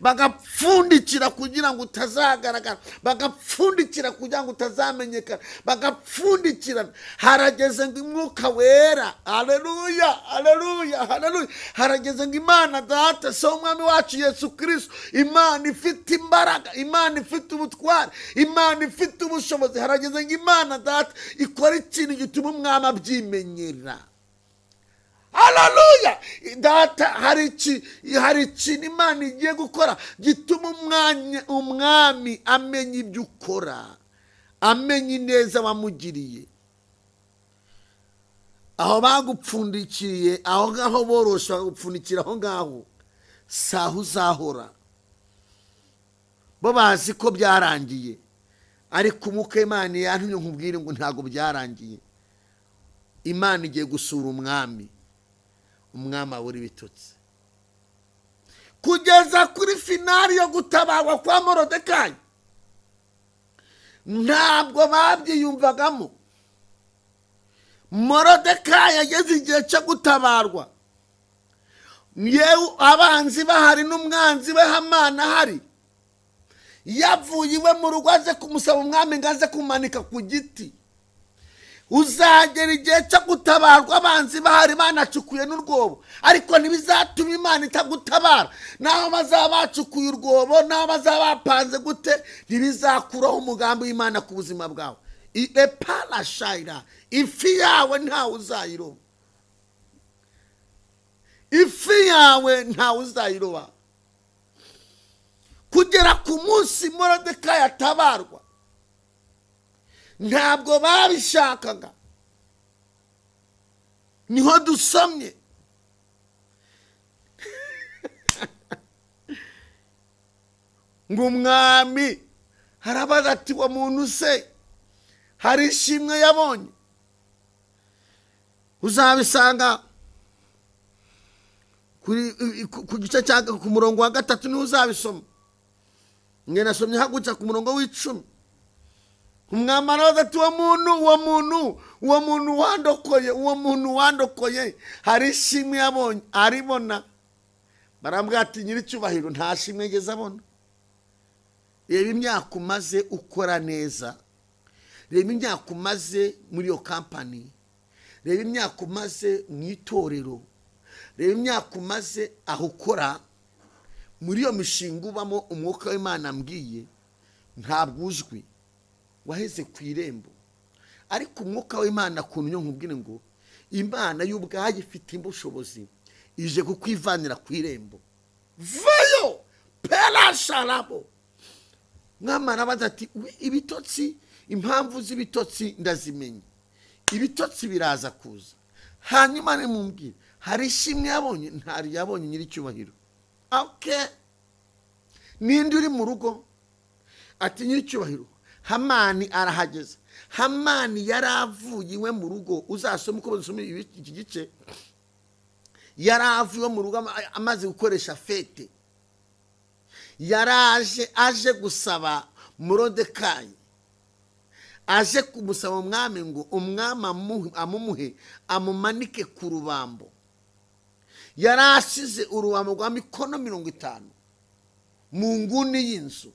bagapfundikira kugira ngo utazagaragara, bagapfundikira kugira ngo utazamenyekana, bagapfundikira. Harageze ngo umwuka wera, haleluya, haleluya, haleluya, harageze ngo Imana data so umwami wacu Yesu Kristo, Imana ifite imbaraga, Imana ifite ubutware, Imana ifite ubushobozi, harageze ngo Imana data ikora ikintu gituma umwami abyimenyera. Haleluya! Data hari ikintu Imana igiye gukora gituma umwami amenya ibyo ukora, amenya ineza wamugiriye. Aho bagupfundikiye, aho ngaho borosha bagupfundikira, aho ngaho saho uzahora. Bo bazi ko byarangiye, ariko umwuka Imana yantumye nkubwire ngo ntago byarangiye. Imana igiye gusura umwami, umwami abura ibitotsi, kugeza kuri finali yo gutabarwa kwa Morodekayi. Ntabwo babyiyumvagamo. Morodekayi ageze igihe cyo gutabarwa, yewe abanzi bahari n'umwanzi we Hamani ahari, yavuye iwe mu rugo aze kumusaba umwami ngo aze kumanika ku giti. Uzagera igihe cyo gutabarwa abanzi bahari banacukuye n'urwobo, ariko ntibizatuma Imana itagutabara. Naho bazaba bacukuye urwobo, naho bazaba bapanze gute, ntibizakuraho umugambi w'Imana ku buzima bwawe. Eparashayira, ifi yawe ntawe uzayiroba, ifi yawe ntawe uzayiroba. Kugera ku munsi Morodekayi atabarwa, Ntabwo babishakaga. Niho dusomye. Ngo umwami harabaza ati wa muntu se hari ishimwe yabonye? Uzabisanga ku gice cya ku murongo wa 3 niho uzabisoma. Nge nasomye hagutse ku murongo w'10. Umwami arabaza ati uwo muntu wandokoye, uwo muntu wandokoye hari ishimwe yabonye aribona? Barambwira ati nyiricyubahiro nta shimwe yigeze abona. Reba imyaka umaze ukora neza, reba imyaka umaze muri iyo kampani, reba imyaka umaze mu itorero, reba imyaka umaze aho ukora muri iyo mishinga ubamo. Umwuka w'Imana ambwiye ntabwo uzwi, waheze ku irembo. Ariko umwuka w'Imana akuntu nkubwire ngo Imana y'ubwayo ifite ubushobozi, ije kukwivanira ku irembo. Vayo perasharabo. Mwamara baza ati ibitotsi, impamvu z'ibitotsi ndazimenya, ibitotsi biraza kuza. Hanyuma nimumbwire hari ishimwe yabonye? Ntari yabonye nyiricyubahiro. Okay, ninde uri mu rugo? Ati nyiricyubahiro Hamani arahageze. Hamani yaravuye iwe mu rugo. Uzasoma uko bazosoma iki gice. Yaravuye mu rugo amaze gukoresha fete. Yaraje aje gusaba Morodekayi, aje kumusaba umwami ngo umwami amumuhe amumanike ku rubambo. Yarashize urubambo rwa mikono 50 mu nguni y'inzu.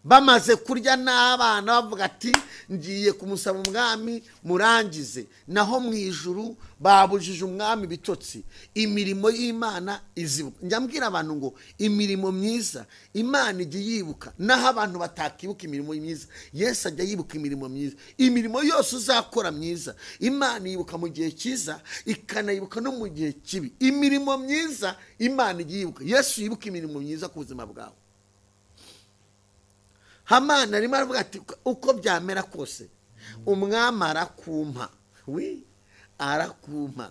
Bamaze kurya n'abana bavuga ati ngiye kumusaba umwami murangize. Naho mu ijuru babujije umwami bitotsi. Imirimo y'Imana izibuka. Njya mbwira abantu ngo imirimo myiza Imana ijya yibuka, naho abantu batakibuka imirimo myiza Yesu ajya yibuka imirimo myiza. Imirimo yose uzakora myiza Imana yibuka mu gihe cyiza, ikanayibuka no mu gihe kibi. Imirimo myiza Imana ijya yibuka. Yesu yibuka imirimo myiza ku buzima bwawe. Hamani arimo aravuga ati uko byamera kose umwami arakumpa. Wi arakumpa.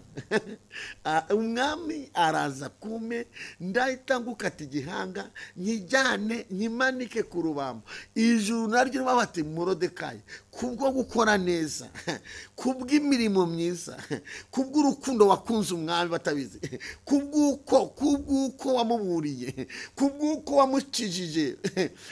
Umwami araza kume, ndahita ngukata igihanga nkijyane nkimanike ku rubambo. Ijuru naryo bati Morodekayi, kubwo gukora neza, kubw'imirimo myiza, kubw'urukundo wakunze umwami batabizi, kubw'uko wamuburiye, kubw'uko wamukijije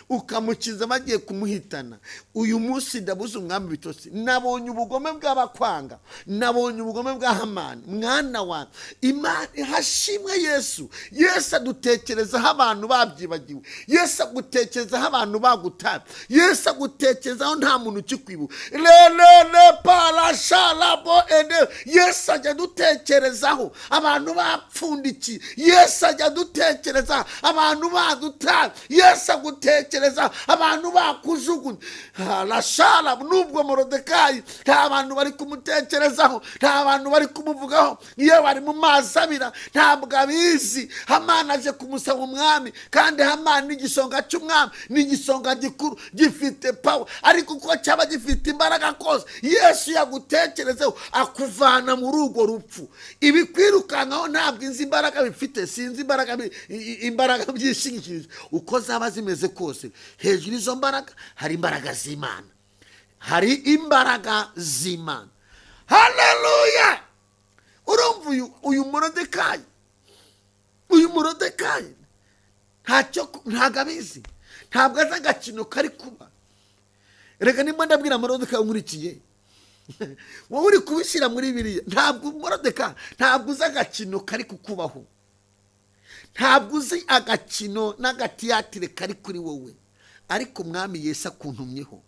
ukamukiza bagiye kumuhitana, uyu munsi ndabuze umwami bitotsi. Nabonye ubugome bw'abakwanga, nabonye ubugome bwa Hamani. Mwana wa Imana hashimwe Yesu. Yesu adutekerezaho abantu babyibagiwe, Yesu agutekerezaho abantu bagutaye, Yesu agutekerezaho nta muntu ukikwibuka. Le parasharabo ene. Yesu ajya adutekerezaho abantu bapfundikiye, Yesu ajya adutekereza abantu badutaye, Yesu agutekereza abantu bakujugunye. Harashara. Nubwo Morodekayi nta bantu bari kumutekerezaho, nta bantu bari kumuvugaho, iyo bari mu mazi abira ntabwo abizi. Hamani aje kumusaba umwami, kandi Hamani ni igisonga cy'umwami, ni igisonga gikuru gifite power, ariko uko cyaba gifite imbaraga kose Yesu yagutekerezeho akuvana muri urwo rupfu. Ibikwirukankaho ntabwo inzi imbaraga bifite, sinzi imbaraga byishingikirije uko zaba zimeze kose. Hejuru izo mbaraga hari imbaraga z'Imana, hari imbaraga z'Imana. Haleluya! Urumva uyu Morodekayi, uyu Morodekayi ntacyo, ntabwo abizi, ntabwo azi agakino kari kuba. Reka nimba ndabwira Morodekayi unkurikiye, wowe uri kubishyira muri biriya, ntabwo Morodekayi, ntabwo uzi agakino kari kukubaho, ntabwo uzi agakino n'agatiyatire kari kuri wowe, ariko umwami Yesu akuntumyeho.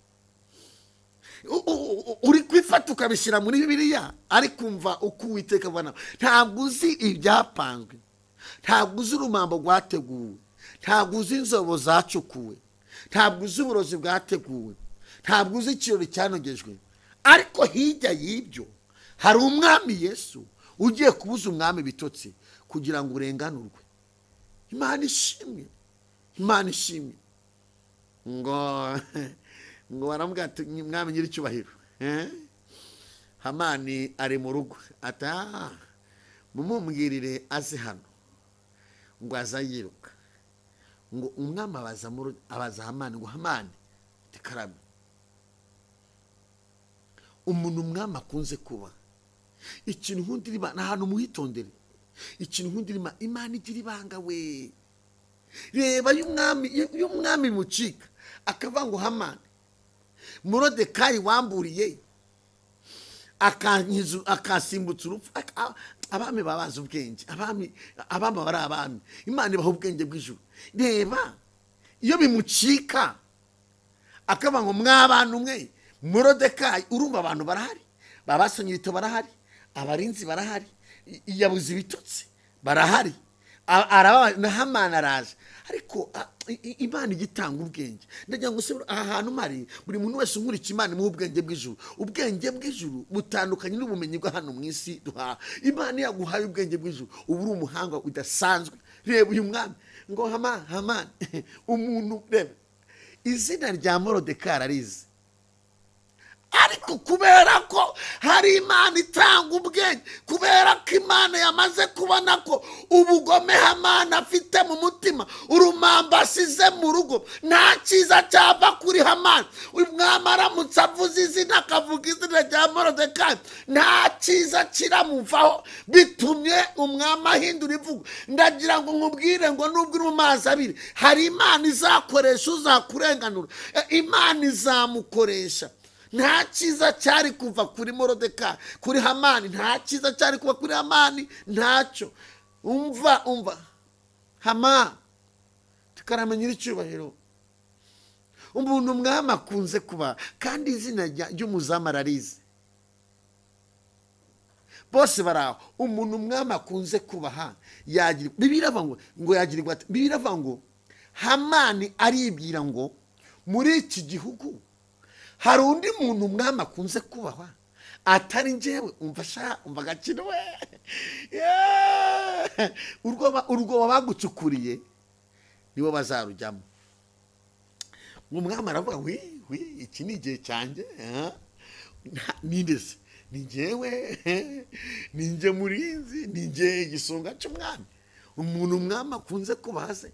Uri kwifata ukabishyira muri Bibiliya, ariko umva uko Uwiteka abona. Ntabwo uzi ibyapanzwe, ntabwo uzi urumambo rwateguwe, ntabwo uzi inzobo zacukuwe, ntabwo uzi uburozi bwateguwe, ntabwo uzi ikirori cyanogejwe. Ariko hirya y'ibyo hari umwami Yesu ugiye kubuza umwami bitotsi kugira ngo urenganurwe. Imana ishimwe, Imana ishimwe. Ngo Ngo baramubwira ati mwami nyiricyubahiro, Hamani ari mu rugo, ati mumumbwirire aze hano. Ngo aza yiruka. Ngo umwami abaza Hamani ngo Hamani tikarame, umuntu umwami akunze kuba ikintu nkundira Imana ahantu muhitondere, ikintu nkundira Imana igira ibanga we. Reba y'umwami mucika akavuga ngo Hamani Morodekayi wamburiye akasimbutsa urupfu. Abami babaza ubwenge, abami bari abami, Imana ibaha ubwenge bw'ijuru. Reba iyo bimucika akavuga ngo mwabantu mwe Morodekayi, urumva abantu barahari, babasonye ibitabo barahari, abarinzi barahari, yabuze ibitotsi barahari, na Hamani araje. Ariko Imana igitanga ubwenge. Ndagira ngo aha hantu mari buri muntu wese unkurikira Imana imuha ubwenge bw'ijuru. Ubwenge bw'ijuru butandukanye n'ubumenyi bwa hano mu isi duhaha. Imana yaguhaye ubwenge bw'ijuru ubu uri umuhanga udasanzwe. Reba uyu mwami ngo Hamani umuntu, reba izina rya Morodekayi ararizi, ariko kubera ko hari Imana itanga ubwenge, kubera ko Imana yamaze kubona ko ubugome Hamani afite mu mutima, urumamba asize mu rugo, nta cyiza cyava kuri Hamani. Umwami aramutse avuze izina, akavuga izina rya Morodekayi, nta cyiza kiramuvaho. Bitumye umwami ahindura imvugo. Ndagira ngo nkubwire ngo nubwo uri mu mazi abiri, hari Imana izakoresha uzakurenganura, Imana izamukoresha. Nta cyiza cyari kuva kuri Morodekayi, kuri Hamani, nta cyiza cyari kuva kuri Hamani, ntacyo. Umva Hamani tukaramenya icyubahiro. Umuntu umwami akunze kuba, kandi izina ry'umuzamu ararizi, bose baraho. Umuntu umwami akunze kubaha yagira, Bibiliya iravuga ngo yagirirwa, Bibiliya iravuga ngo Hamani aribwira ngo muri iki gihugu hari undi muntu umwami akunze kubahwa atari njyewe. Umva sha, umva agakino we, urwoba bagucukuriye nibo bazarujyamo. Umwami aravuga wi iki ni igihe cyanjye, nindeze ni njyewe, ni njye murinzi, ni njye igisonga cy'umwami. Umuntu umwami akunze kubaha se,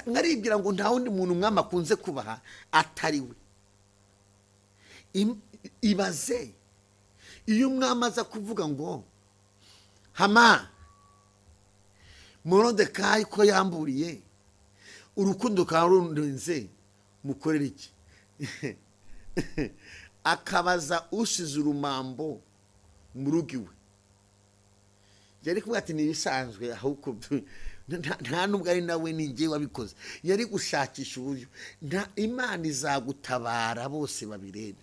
nkaribwira ngo nta wundi muntu umwami akunze kubaha atari we. Ibaze iyo umwami aza kuvuga ngo Hama Morodekayi ko yamburiye urukundo karundenze mukorera iki? Akabaza ushize urumambo mu rugo iwe. Yari kuvuga ati ni ibisanzwe, ahubwo nta nubwo ari nawe ni njye wabikoze. Yari gushakisha uburyo Imana izagutabara bose babirebe.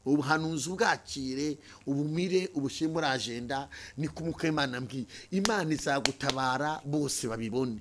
Ubuhanuzi ubwakire, ubumire, ubushyire muri agenda, ni kumuka Imana ambwiye. Imana izagutabara bose babibone.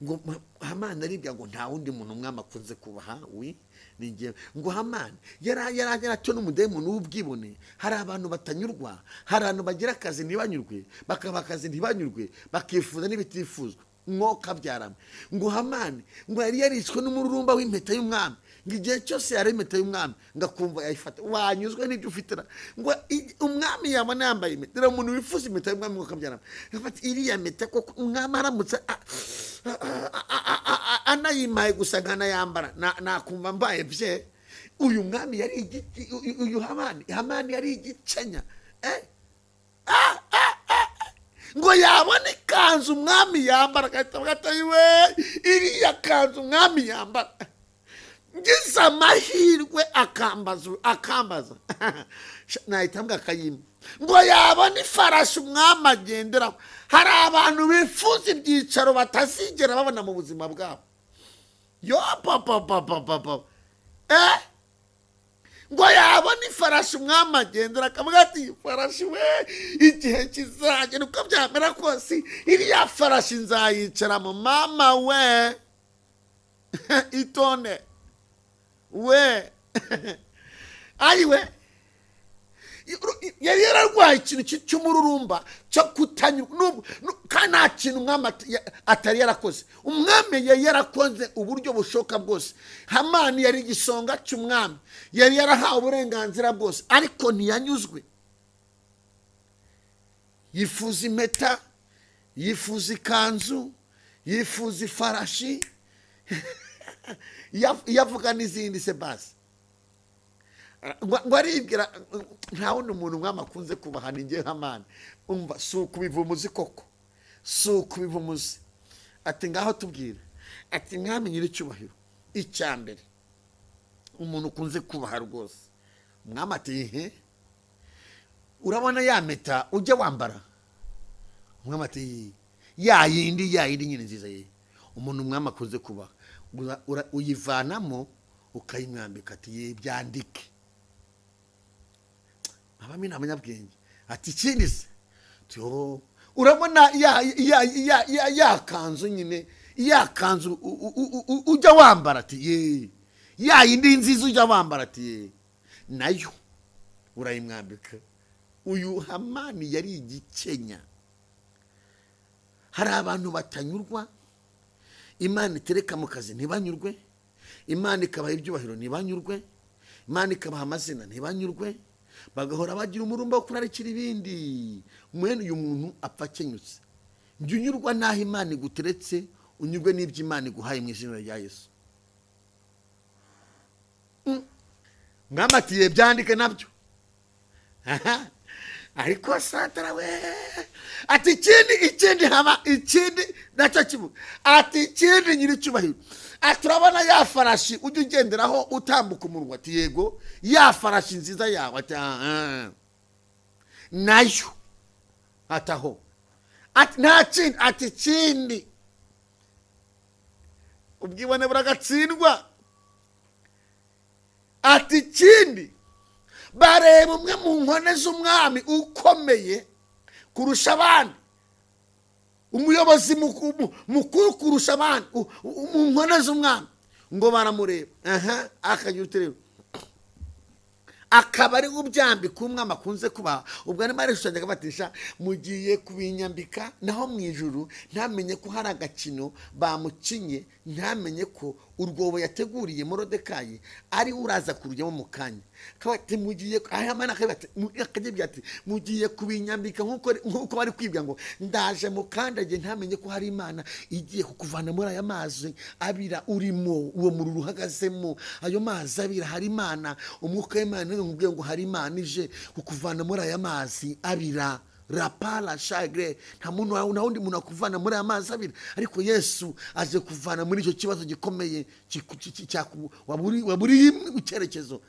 Ngo Hamani aribwira ngo nta wundi muntu umwami akunze kubaha wi ni njyewe. Ngo Hamani yaracyo n'umudemoni w'ubwibone. Hari abantu batanyurwa, hari abantu bagira akazi ntibanyurwe, bakaba akazi ntibanyurwe, bakifuza n'ibitifuzwa. Mwoka byarame. Ngo Hamani ngo yari yarishwe n'umururumba w'impeta y'umwami, ngo igihe cyose yari impeta y'umwami ngakumva yayifata. Wanyuzwe n'ibyo ufite. Ngo umwami yabona yambaye impeta, rero umuntu wifuza impeta y'umwami mwoka byarame, afata iriya mpeta koko umwami aramutse anayimaye gusa nkanayambara nakumva mbaye bye. Uyu mwami yari uyu Hamani yari igicenya. Ngo yabona ikanzu umwami yambara agahita avuga ati we iriya kanzu umwami yambara, ngize amahirwe akambaza nahita mbwa akayima. Ngo yabona ifarashi umwami agenderaho. Hari abantu bifuza ibyicaro batazigera babona mu buzima bwabo. Yo papa papa papa ngo yabona ifarashi umwami agendera akavuga ati ifarashi we igihe kizagera uko byamera kose iriya farashi nzayicaramo. Mama we itone we ayiwe. Yari yararwaye ikintu cy'umururumba cyo kutanyurwa, kandi nta kintu umwami atari yarakoze. Umwami yari yarakoze uburyo bushoboka bwose. Hamani yari igisonga cy'umwami, yari yarahawe uburenganzira bwose, ariko ntiyanyuzwe. Yifuza impeta, yifuza ikanzu, yifuza ifarashi, yavuga n'izindi se basi. Ngo aribwira nta wundi muntu umwami akunze kubaha ni njye Hamani. Umva, si ukubivumuzi koko, si ukubivumuzi. Ati ngaho tubwire. Ati mwami nyiricyubahiro, icya mbere umuntu ukunze kubaha rwose. Umwami ati ihe, urabona ya mpeta ujya wambara? Umwami ati ya yindi, ya yindi nyine nziza ye. Umuntu umwami akunze kubaha uyivanamo ukayimwambika. Ati ye, byandike. Abami ni abanyabwenge. Ati ikindi se, urabona ya kanzu nyine, ya kanzu ujya wambara? Ati ye, ya yindi nziza ujya wambara? Ati ye, nayo urayimwambika. Uyu Hamani yari igikenya. Hari abantu batanyurwa, Imana itereka mu kazi ntibanyurwe, Imana ikabaha ibyubahiro ntibanyurwe, Imana ikabaha amazina ntibanyurwe, bagahora bagira umurumba wo kurarikira ibindi. Mwene uyu muntu apfa akenyutse. Njye unyurwa n'aho Imana iguteretse, unyurwe n'ibyo Imana iguhaye mu izina rya Yesu. Mwamatiye byandike nabyo. Ariko satara we. Ati ikindi, ikindi haba, ikindi nacyo kivuga. Ati ikindi nyiricyubahiro. Ati urabona ya farashi ujya ugenderaho utambuka umurwa? Ati yego. Ya farashi nziza yawe? Ati nayo. Ataho. Ati nta kindi. Ati ikindi. Ubwibone buragatsindwa. Ati ikindi, bareba umwe mu nkone z'umwami ukomeye kurusha abandi, umuyobozi mukuru kurusha abandi mu nkone z'umwami, ngo baramureba. Aha akagira utureba, akaba ari ubyambika umwami akunze kuba. Ubwo arimo arishushanya akabatisha, mugiye kubinyambika, naho mu ijuru ntamenye ko hari agakino bamukinye, ntamenye ko urwobo yateguriye Morodekayi ari uraza kurujyamo mu kanya. Kabati mugiye, Hamani akajya ati mugiye kubinyambika nkuko bari kwibwira ngo ndaje mukandage, ntamenye ko hari Imana igiye kukuvana muri aya mazi abira urimo, uwo mururu uhagazemo, ayo mazi abira, hari Imana, umwuka w'Imana nkubwiye ngo hari Imana ije kukuvana muri aya mazi abira. Rapala shagre, nta muntu, nta wundi muntu akuvana muri aya mazi abira, ariko Yesu aje kuvana muri icyo kibazo gikomeye waburiye icyerekezo.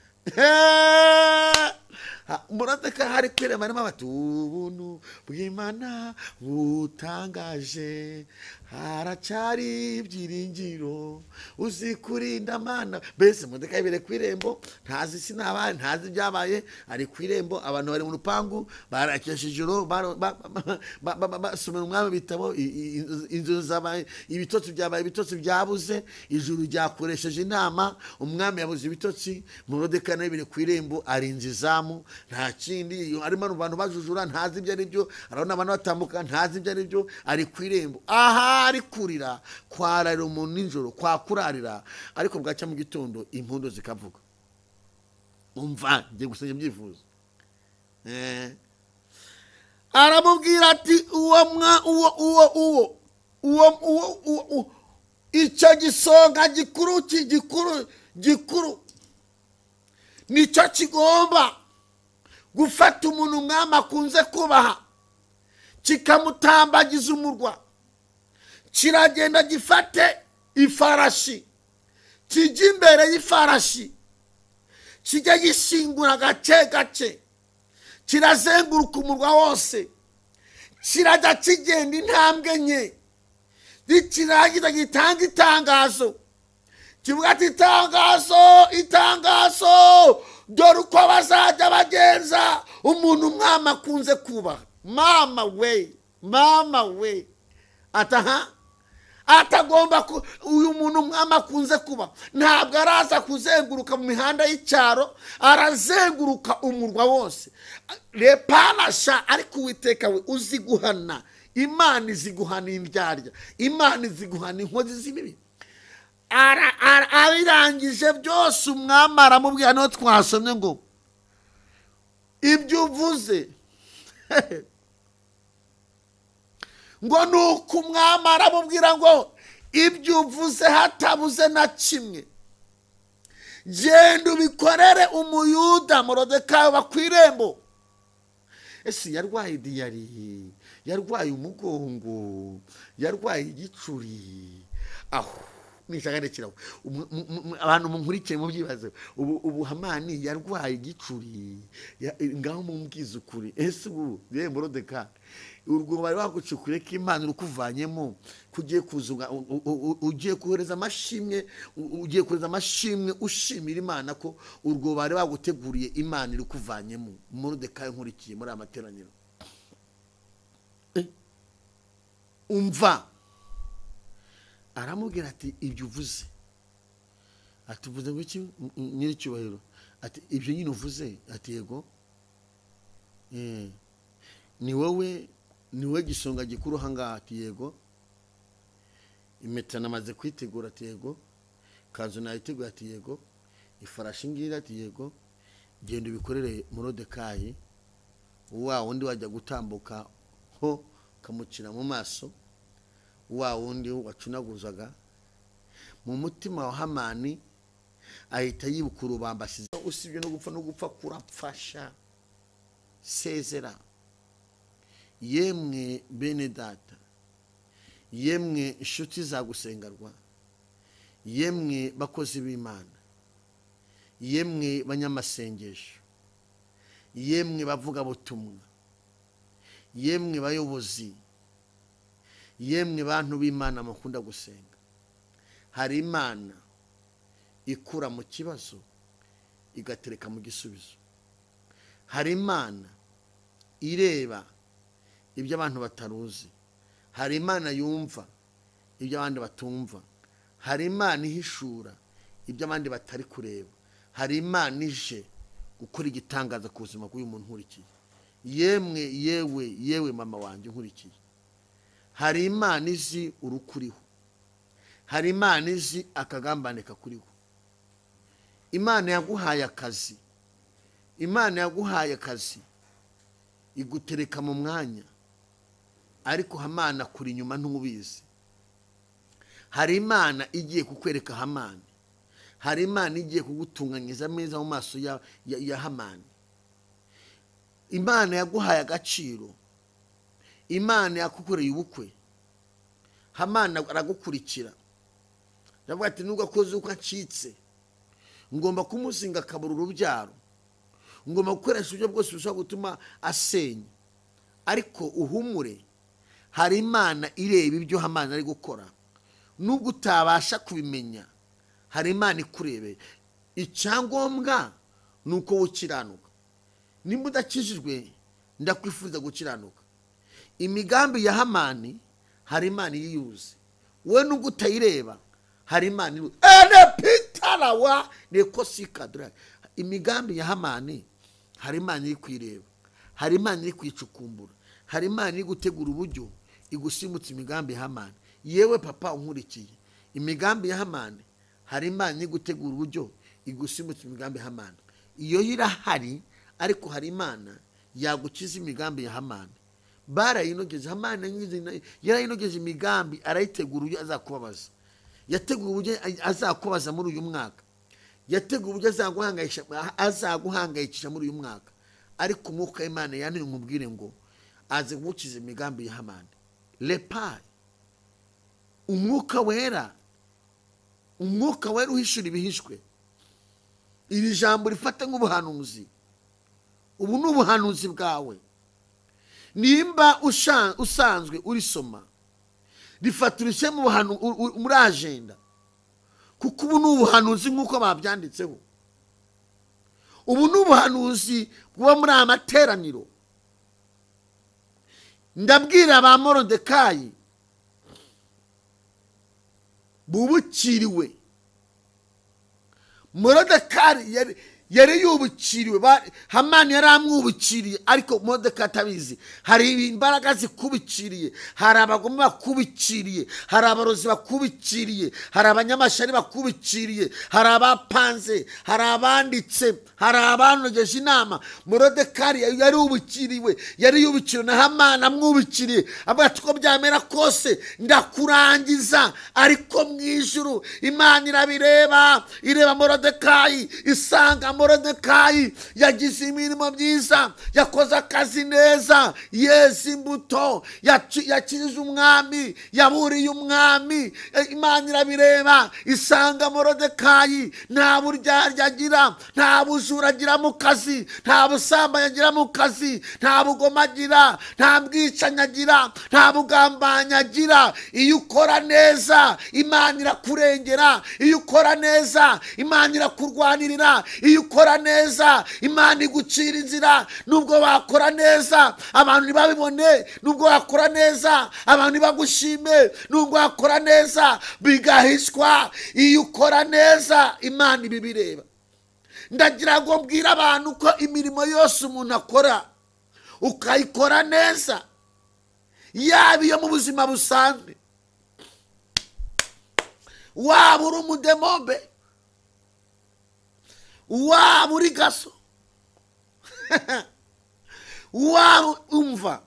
Morodekayi hari kwirema arimo bati ubuntu bw'Imana butangaje, haracyari ibyiringiro, uzi kurinda Mana. Mbese Morodekayi bere ku irembo, ntazi sinabaye, ntazi ibyabaye, ari ku irembo, abantu bari mu rupangu barakesha ijoro basomera umwami ibitabo, inzu zabaye ibitotsi, byabaye ibitotsi byabuze, ijuru ryakoresheje inama, umwami yabuze ibitotsi. Morodekayi nawe biri ku irembo, arinze izamu, nta kindi, arimo abantu bajujura, ntazi ibyo ari byo, arabona abantu batambuka, ntazi ibyo ari byo, ari ku irembo. Aha ari kurira, kwararira umuntu nijoro, kwakurarira, ariko bwacya mu gitondo impundu zikavuga. Umva, ngiye gusenga ibyifuzo. Aramubwira ati uwo mwa uwo uwo uwo uwo uwo uwo icyo gisonga gikuru gikuru gikuru nicyo kigomba gufata umuntu umwami akunze kubaha, kikamutambagiza umurwa, kiragenda gifate ifarashi, kijya imbere y'ifarashi, kijya gishingura gake gake, kirazenguruka umurwa wose, kirajya kigenda intambwe nke, nikirangiza gitanga itangazo, kivuga ati itangazo, itangazo, dore uko bazajya bagenza umuntu umwami akunze kubaha. Mama we, mama we. Ataha Atagomba uyu muntu umwami akunze kuba ntabwo araza kuzenguruka mu mihanda y'icyaro, arazenguruka umurwa wose. Repanasha, ariko Uwiteka we uzi guhana. Imana izi guhana indyarya, Imana izi guhana inkozi z'ibibi. Abirangije byose umwami aramubwira, niho twasomye ngo ibyo uvuze ngo nuko umwami aramubwira ngo ibyo uvuze hatabuze na kimwe, genda ubikorere umuyuda Morodekayi ku irembo. Ese yarwaye diyari, yarwaye umugongo, yarwaye igicuri, aho nishagarekeraho abantu munkurikiye mu byibaze. Ubu Hamani yarwaye igicuri, ngaho mumbwize ukuri. Ese ubu ye Morodekayi urwo bari bagucukure ko Imana urukuvanyemo, kugiye kuzuga, ugiye kohereza amashimwe, ugiye kohereza amashimwe ushimira Imana ko urwo bari baguteguriye Imana irukuvanyemo. Morodekayi nkurikiye muri amateraniro, umva aramubwira ati ibyo uvuze, ati uvuze ngo iki nyiricyubahiro? Ati ibyo nyine uvuze. Ati yego, ni wowe, ni wowe gisonga gikuru ahangaha. Ati yego. Impeta namaze kwitegura. Ati yego. Kanzu nayiteguye. Ati yego. Ifarashi ngira. Ati yego. Genda ubikorere Morodekayi, wa wundi wajya gutambuka ho kamucira mu maso, wa wundi wacunaguzaga. Mu mutima wa Hamani ahita yibuka urubamba asize. Usibye no gupfa, no gupfa kurapfasha. Sezera yemwe bene data, yemwe inshuti zagusengarwa, yemwe bakozi b'Imana, yemwe banyamasengesho, yemwe bavuga butumwa, yemwe bayobozi, yemwe bantu b'Imana mukunda gusenga. Hari Imana ikura mu kibazo igatereka mu gisubizo. Hari Imana ireba ibyo abantu bataruzi. Hari Imana yumva ibyo abandi batumva. Hari Imana ihishura ibyo abandi batari kureba. Hari Imana ije gukora igitangaza ku buzima bw'uyu muntu nkurikiye. Yemwe yewe yewe mama wanjye nkurikiye, hari Imana izi urukuriho, hari Imana izi akagambane kakuriho. Imana yaguhaye akazi, Imana yaguhaye akazi igutereka mu mwanya, ariko Hamani kuri inyuma ntubizi. Hari Imana igiye kukwereka Hamani, hari Imana igiye kugutunganyiza ameza mu maso ya Hamani. Imana yaguhaye agaciro, Imana yakukoreye ubukwe, Hamani aragukurikira. Ndavuga ati nubwo akoze uko acitse, ngomba kumuzinga akabura urubyaro, ngomba gukoresha uburyo bwose bushobora gutuma asenya. Ariko uhumure, hari Imana ireba ibyo Hamani ari gukora. Nubwo utabasha kubimenya, hari Imana ikurebe. Icyangombwa ni uko ukiranuka. Nimba udakijijwe, ndakwifuza gukiranuka. Imigambi ya Hamani hari Imana iyuzi, we nubwo utayireba hari Imana iruzi. Ene pitarawa nekosikadra. Imigambi ya Hamani hari Imana iri kwireba, hari Imana iri kwicukumbura, hari Imana iri gutegura uburyo igusimutsa imigambi ya Hamani. Yewe papa unkurikiye, imigambi ya Hamani hari Imana iri gutegura uburyo igusimutsa imigambi ya Hamani. Iyo irahari, ariko hari Imana yagukiza imigambi ya Hamani. Barayinogeze Hamani, yarayinogeje imigambi, arayitegura uburyo azakubabaza. Yateguye uburyo azakubaza muri uyu mwaka, yateguye uburyo azaguhangayikisha muri uyu mwaka. Ariko umwuka w'Imana yantumye nkubwire ngo aze gukiza imigambi ya Hamani. Lepai, umwuka wera, umwuka wera uhishura ibihishwe. Iri jambo rifata nk'ubuhanuzi. Ubu ni ubuhanuzi bwawe. Nimba usanzwe urisoma, rifata urishyire muri agenda, kuko ubu ni ubuhanuzi nk'uko babyanditseho. Ubu ni ubuhanuzi buba muri aya materaniro. Ndabwira ba Morodekayi Bubukiriwe. Morodekayi yari yubukiriwe, Hamani yari amwubukiriye, ariko Morodekayi atabizi. Hari imbaraga zikubikiriye, hari abagome bakubikiriye, hari abarozi bakubikiriye, hari abanyamashari bakubikiriye, hari abapanze, hari abanditse, hari abanogeje inama. Morodekayi yari ubukiriwe, yari yubukiriwe na Hamani amwubikiriye, avuga ati ko byamera kose ndakurangiza. Ariko mu ijuru Imana irabireba, ireba Morodekayi, isanga Morodekayi yagize imirimo myiza, yakoze akazi neza, yeza imbuto, yakijije umwami, yaburiye umwami. Imana irabireba, isanga Morodekayi nta buryarya agira, nta bujura agira mu kazi, nta busambanyi agira mu kazi, nta bugoma agira, nta bwicanyi agira, nta bugambanyi agira. Iyo ukora neza Imana irakurengera, iyo ukora neza Imana irakurwanirira, iyo ukora neza Imana igucira inzira. Nubwo wakora neza abantu ntibabibone, nubwo wakora neza abantu ntibagushime, nubwo wakora neza bigahishwa, iyo ukora neza Imana ibibireba. Ndagira ngo mbwire abantu ko imirimo yose umuntu akora ukayikora neza, yaba iyo mu buzima busanzwe, waba uri umudemobe, waba uri gaso, waba umva,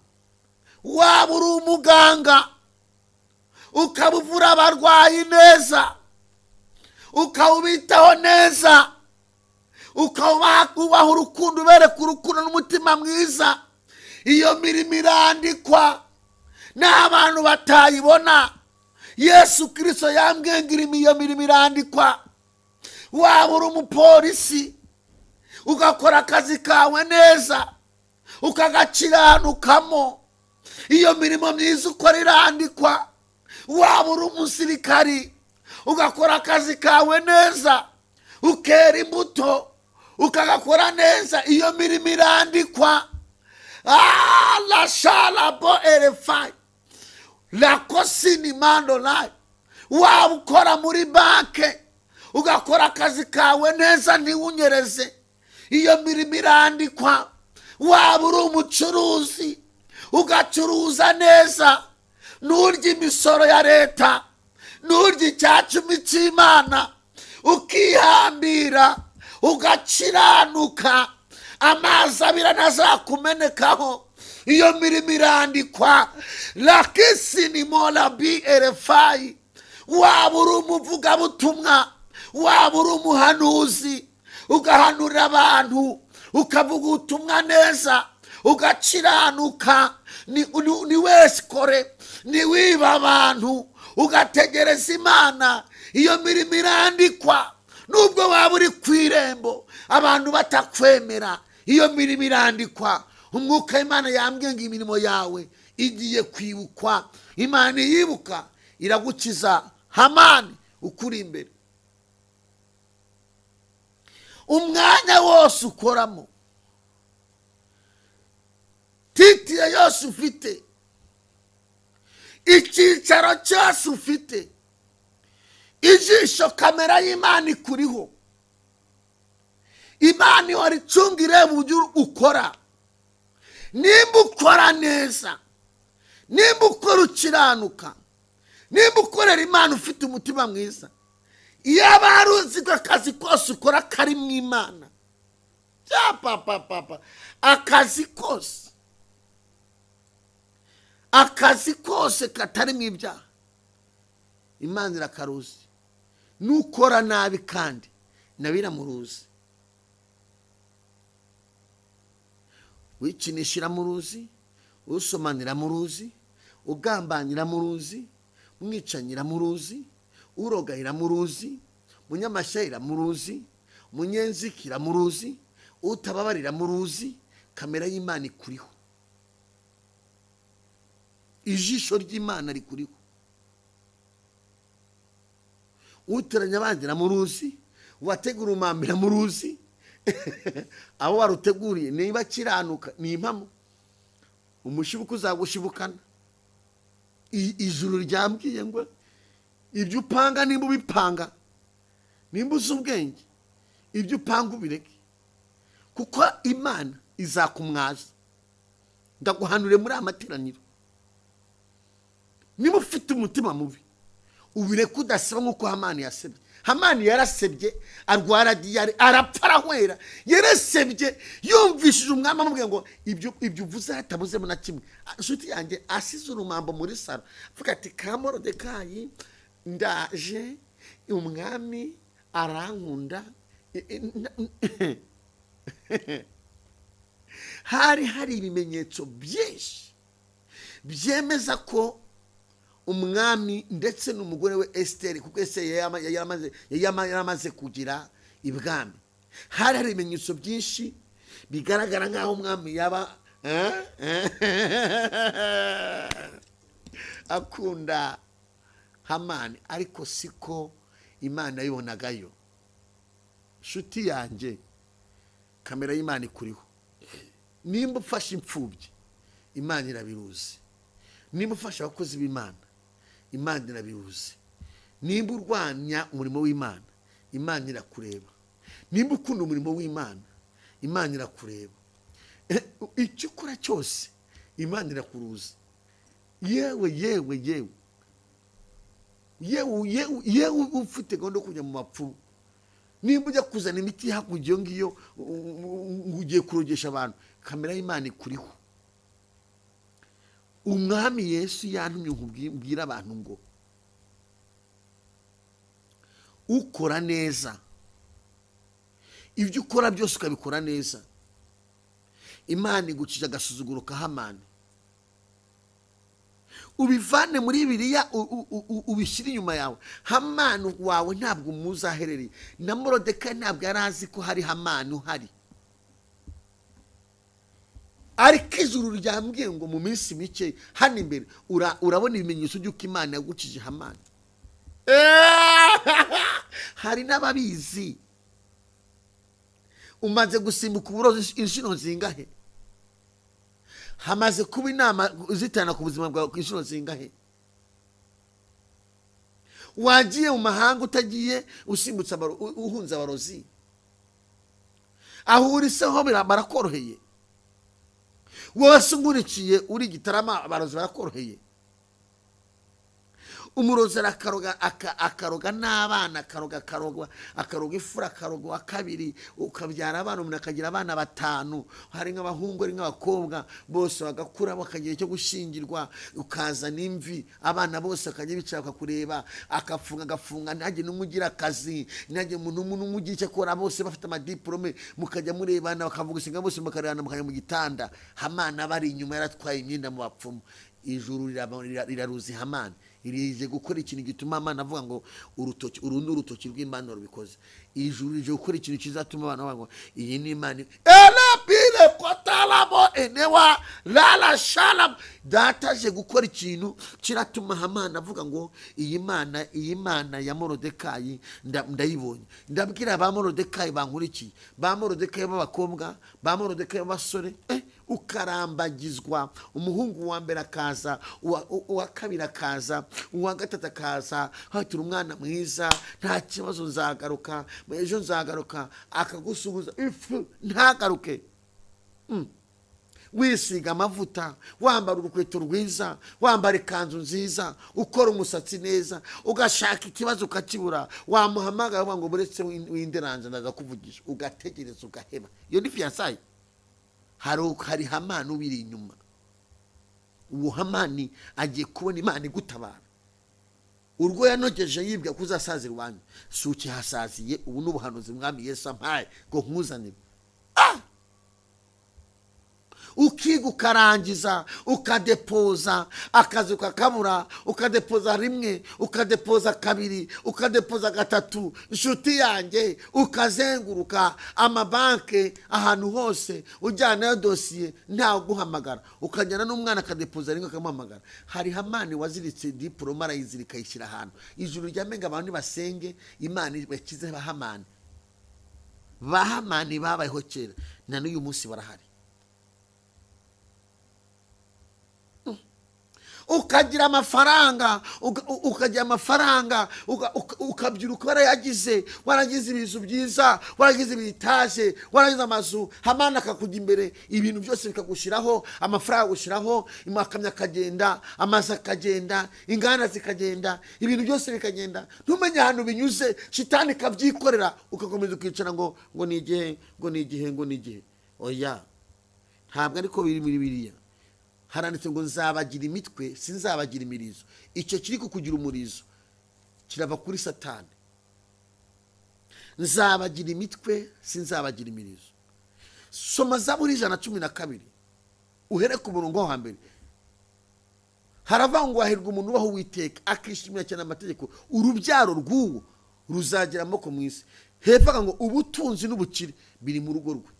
waba uri umuganga ukaba uvura abarwayi neza, ukawubitaho neza, ukawubaha urukundo, ubereka urukundo n'umutima mwiza, iyo mirimo irandikwa n'abantu batayibona. Yesu Kristo yambwiye ngo iyo mirimo irandikwa. Waba uri umupolisi ugakora akazi kawe neza, ukagakiranukamo, iyo mirimo myiza ukora irandikwa. Waba uri umusirikari ugakora akazi kawe neza, ukera imbuto, ukagakora neza, iyo mirimo irandikwa. La shalabo erefai la kosini mandolai. Waba ukora muri banke ugakora akazi kawe neza ntiwunyereze, iyo mirimo irandikwa. Waba uri umucuruzi ugacuruza neza, nturye imisoro ya leta, nturye icyacumi cy'Imana, ukihambira, ugakiranuka, amazi abira ntazakumenekaho, iyo mirimo irandikwa. Lakisini mola bi erefai. Waba uri umuvugabutumwa, waba uri umuhanuzi, ugahanurira abantu, ukavuga ubutumwa neza, ugakiranuka, ni wesikore, ni wiba abantu, ugategereza Imana, iyo mirimo irandikwa. Nubwo waba uri ku irembo abantu batakwemera, iyo mirimo irandikwa. Umwuka Imana yambwiye ngo imirimo yawe igiye kwibukwa. Imana yibuka iragukiza Hamani ukuri imbere. Umwanya wose ukoramo, titire yose ufite, icyicaro cyose ufite, ijisho kamera y'Imana ikuriho. Imana ihora icunga ireba uburyo ukora. Nimba ukora neza, nimba ukora ukiranuka, nimba ukorera Imana ufite umutima mwiza, iyaba hari uzi ko akazi kose ukora kari mu Imana, akazi kose, akazi kose katari mu ibyaha, Imana irakaruzi. Nukora nabi kandi nawe iramuruzi. Wikinishira mu ruzi, usomanira mu ruzi, ugambanira mu ruzi, mwicanyira mu ruzi, urogahira mu ruzi, munyamashyayira mu ruzi, munyenzikira mu ruzi, utababarira mu ruzi, kamera y'Imana ikuriho. Ijisho ry'Imana rikuriho. Uteranya abandi mu ruzi, wategura umambira mu ruzi, abo waruteguriye niba kiranuka ni impamo, umushibuko uzagushibukana. Ijuru ryambwiye ngo Ibyo upanga nimba ubipanga, nimba uzi ubwenge, ibyo upanga ubireke, kuko Imana izakumwaza. Ndaguhanure muri aya materaniro, niba ufite umutima mubi ubireke, udaseba nk'uko Hamani yasebye. Hamani yarasebye, arwara diyare, arapfa, arahwera. Yarasebye yumvishije umwami amubwiye ngo ibyo uvuze hatabuzemo na kimwe. Inshuti yanjye asize urumambo muri saro, avuga ati ka Morodekayi ndaje, umwami arankunda. Hari ibimenyetso byinshi byemeza ko umwami ndetse n'umugore we Esiteri, kuko Esiteri yaramaze kugira ibwami, hari ibimenyetso byinshi bigaragara nk'aho umwami yaba akunda Hamani, ariko siko Imana yibonagayo. Inshuti yanjye, kamera y'Imana ikuriho. Nimba ufashe imfubyi, Imana irabiruzi. Nimba ufashe abakozi b'Imana, Imana irabiruzi. Nimba urwanya umurimo w'Imana, Imana irakureba. Nimba ukunda umurimo w'Imana, Imana irakureba. Icyo ukora cyose Imana irakuruzi. Yewe yewe yewe yewe yewe yewe, ufite gahunda yo kujya mu bapfumu, nimba ujya kuzana imiti hakurya iyo ngiyo ugiye kurogesha abantu, kamera y'Imana ikuriho. Umwami Yesu yantumye nkubwira abantu ngo ukora neza, ibyo ukora byose ukabikora neza, Imana igucija agasuzuguro ka Hamani. Ubivane muri Bibiliya, ubishyire inyuma yawe. Hamani wawe ntabwo muzaherereye. Na Morodekayi ntabwo yari azi ko hari Hamani uhari, ariko ijuru ryambwiye ngo mu minsi mike hano imbere urabona ibimenyetso by'uko Imana yagucije Hamani. Hari n'ababizi. Umaze gusimbuka uburozi inshuro zingahe? Hamaze kuba inama zitana ku buzima bwawe inshuro zingahe? Wagiye mu mahanga utagiye usimbutse uhunze abarozi? Aho uri se ho barakoroheye? Wose ungurikiye uri Gitarama, abarozi barakoroheye? Umurozi arakaroga, akaroga n'abana, akaroga, akaroga, akaroga ifura, akaroga wa kabiri, ukabyara abana, umuntu akagira abana 5, hari nk'abahungu ari nk'abakobwa, bose bagakura bakagira icyo gushyingirwa, ukazana imvi, abana bose bakajya bicara bakakureba, akafunga agafunga, ntihagire n'umwe ugira akazi, ntihagire umuntu n'umwe ugira icyo akora, bose bafite amadiplome, mukajya murebana, bakavuga isenga, bose mukarebana, mukajya mu gitanda. Hamani abari inyuma yaratwaye imyenda mu bapfumu. Ijuru riraruzi Hamani, rije gukora ikintu gituma Hamani avuga ngo urutoki uru ni urutoki rw'Imana rubikoze. Ijuru rije gukora ikintu kizatuma abantu bavuga ngo iyi ni Imana. Elabile kotalabo enewa lala shalab. Data aje gukora ikintu kiratuma Hamani avuga ngo iyi Mana, iyi Mana ya Morodekayi ndayibonye. Ndabwira ba Morodekayi bankurikiye, ba Morodekayi b'abakobwa, ba Morodekayi b'abasore, ukarambagizwa. Umuhungu wa mbere akaza, uwa kabiri akaza, uwa gatatu akaza, hatura umwana mwiza, nta kibazo nzagaruka, ejo nzagaruka, akagusuhuza ifu ntagaruke. Wisiga amavuta, wambara urukweto rwiza, wambara ikanzu nziza, ukora umusatsi neza, ugashaka ikibazo ukakibura, wamuhamagara ngo buretse winderanze ndaza kuvugisha, ugategereza ugaheba. Iyo ni fiançailles. Hari Hamani ubiri inyuma. Uwo Hamani agiye kubona Imana igutabara. Urwo yanogeje yibwa kuzasazira iwanyu, si ukihasaziye. Ubu ni ubuhanuzi Mwami Yesu ampaye ngo nkuzanire. Ukiga ukarangiza, ukadepoza akazi ukakabura, ukadepoza rimwe, ukadepoza kabiri, ukadepoza gatatu, inshuti yanjye ukazenguruka amabanke ahantu hose ujyanayo dosiye ntawe uguhamagara, ukajyana n'umwana akadepoza rimwe akamuhamagara. Hari Hamani waziritse diploma arayizirika ayishyira ahantu. Ijuru ryamenga abantu basenge Imana bakize ba Hamani. Ba Hamani babayeho kera na n'uyu munsi barahari. Ukagira amafaranga, ukagira amafaranga, ukabyiruka warayagize, waragize ibintu byiza, waragize ibitaje, waragize amazu, Hamana akakujya imbere, ibintu byose bikagushiraho, amafaranga agushiraho, imakamyo akagenda, amazu akagenda, inganda zikagenda, ibintu byose bikagenda, ntumenye ahantu binyuze, shitani ikabyikorera, ugakomeza ukicara ngo ni igihe, ngo ni igihe, ngo ni igihe. Oya, ntabwo ariko biri muri Bibiliya. Haranditse ngo nzabagira imitwe sinzabagira imirizo. Icyo kiri kukugira umurizo kirava kuri Satani. Nzabagira imitwe sinzabagira imirizo. Soma Zaburi 112 uhere ku murongo wa mbere. Haravuga ngo hahirwa umuntu ubaho Uwiteka akishimira cyane amategeko, urubyaro rw'uwo ruzagira amoko mu isi. Hepfo ngo ubutunzi n'ubukire biri mu rugo rwe.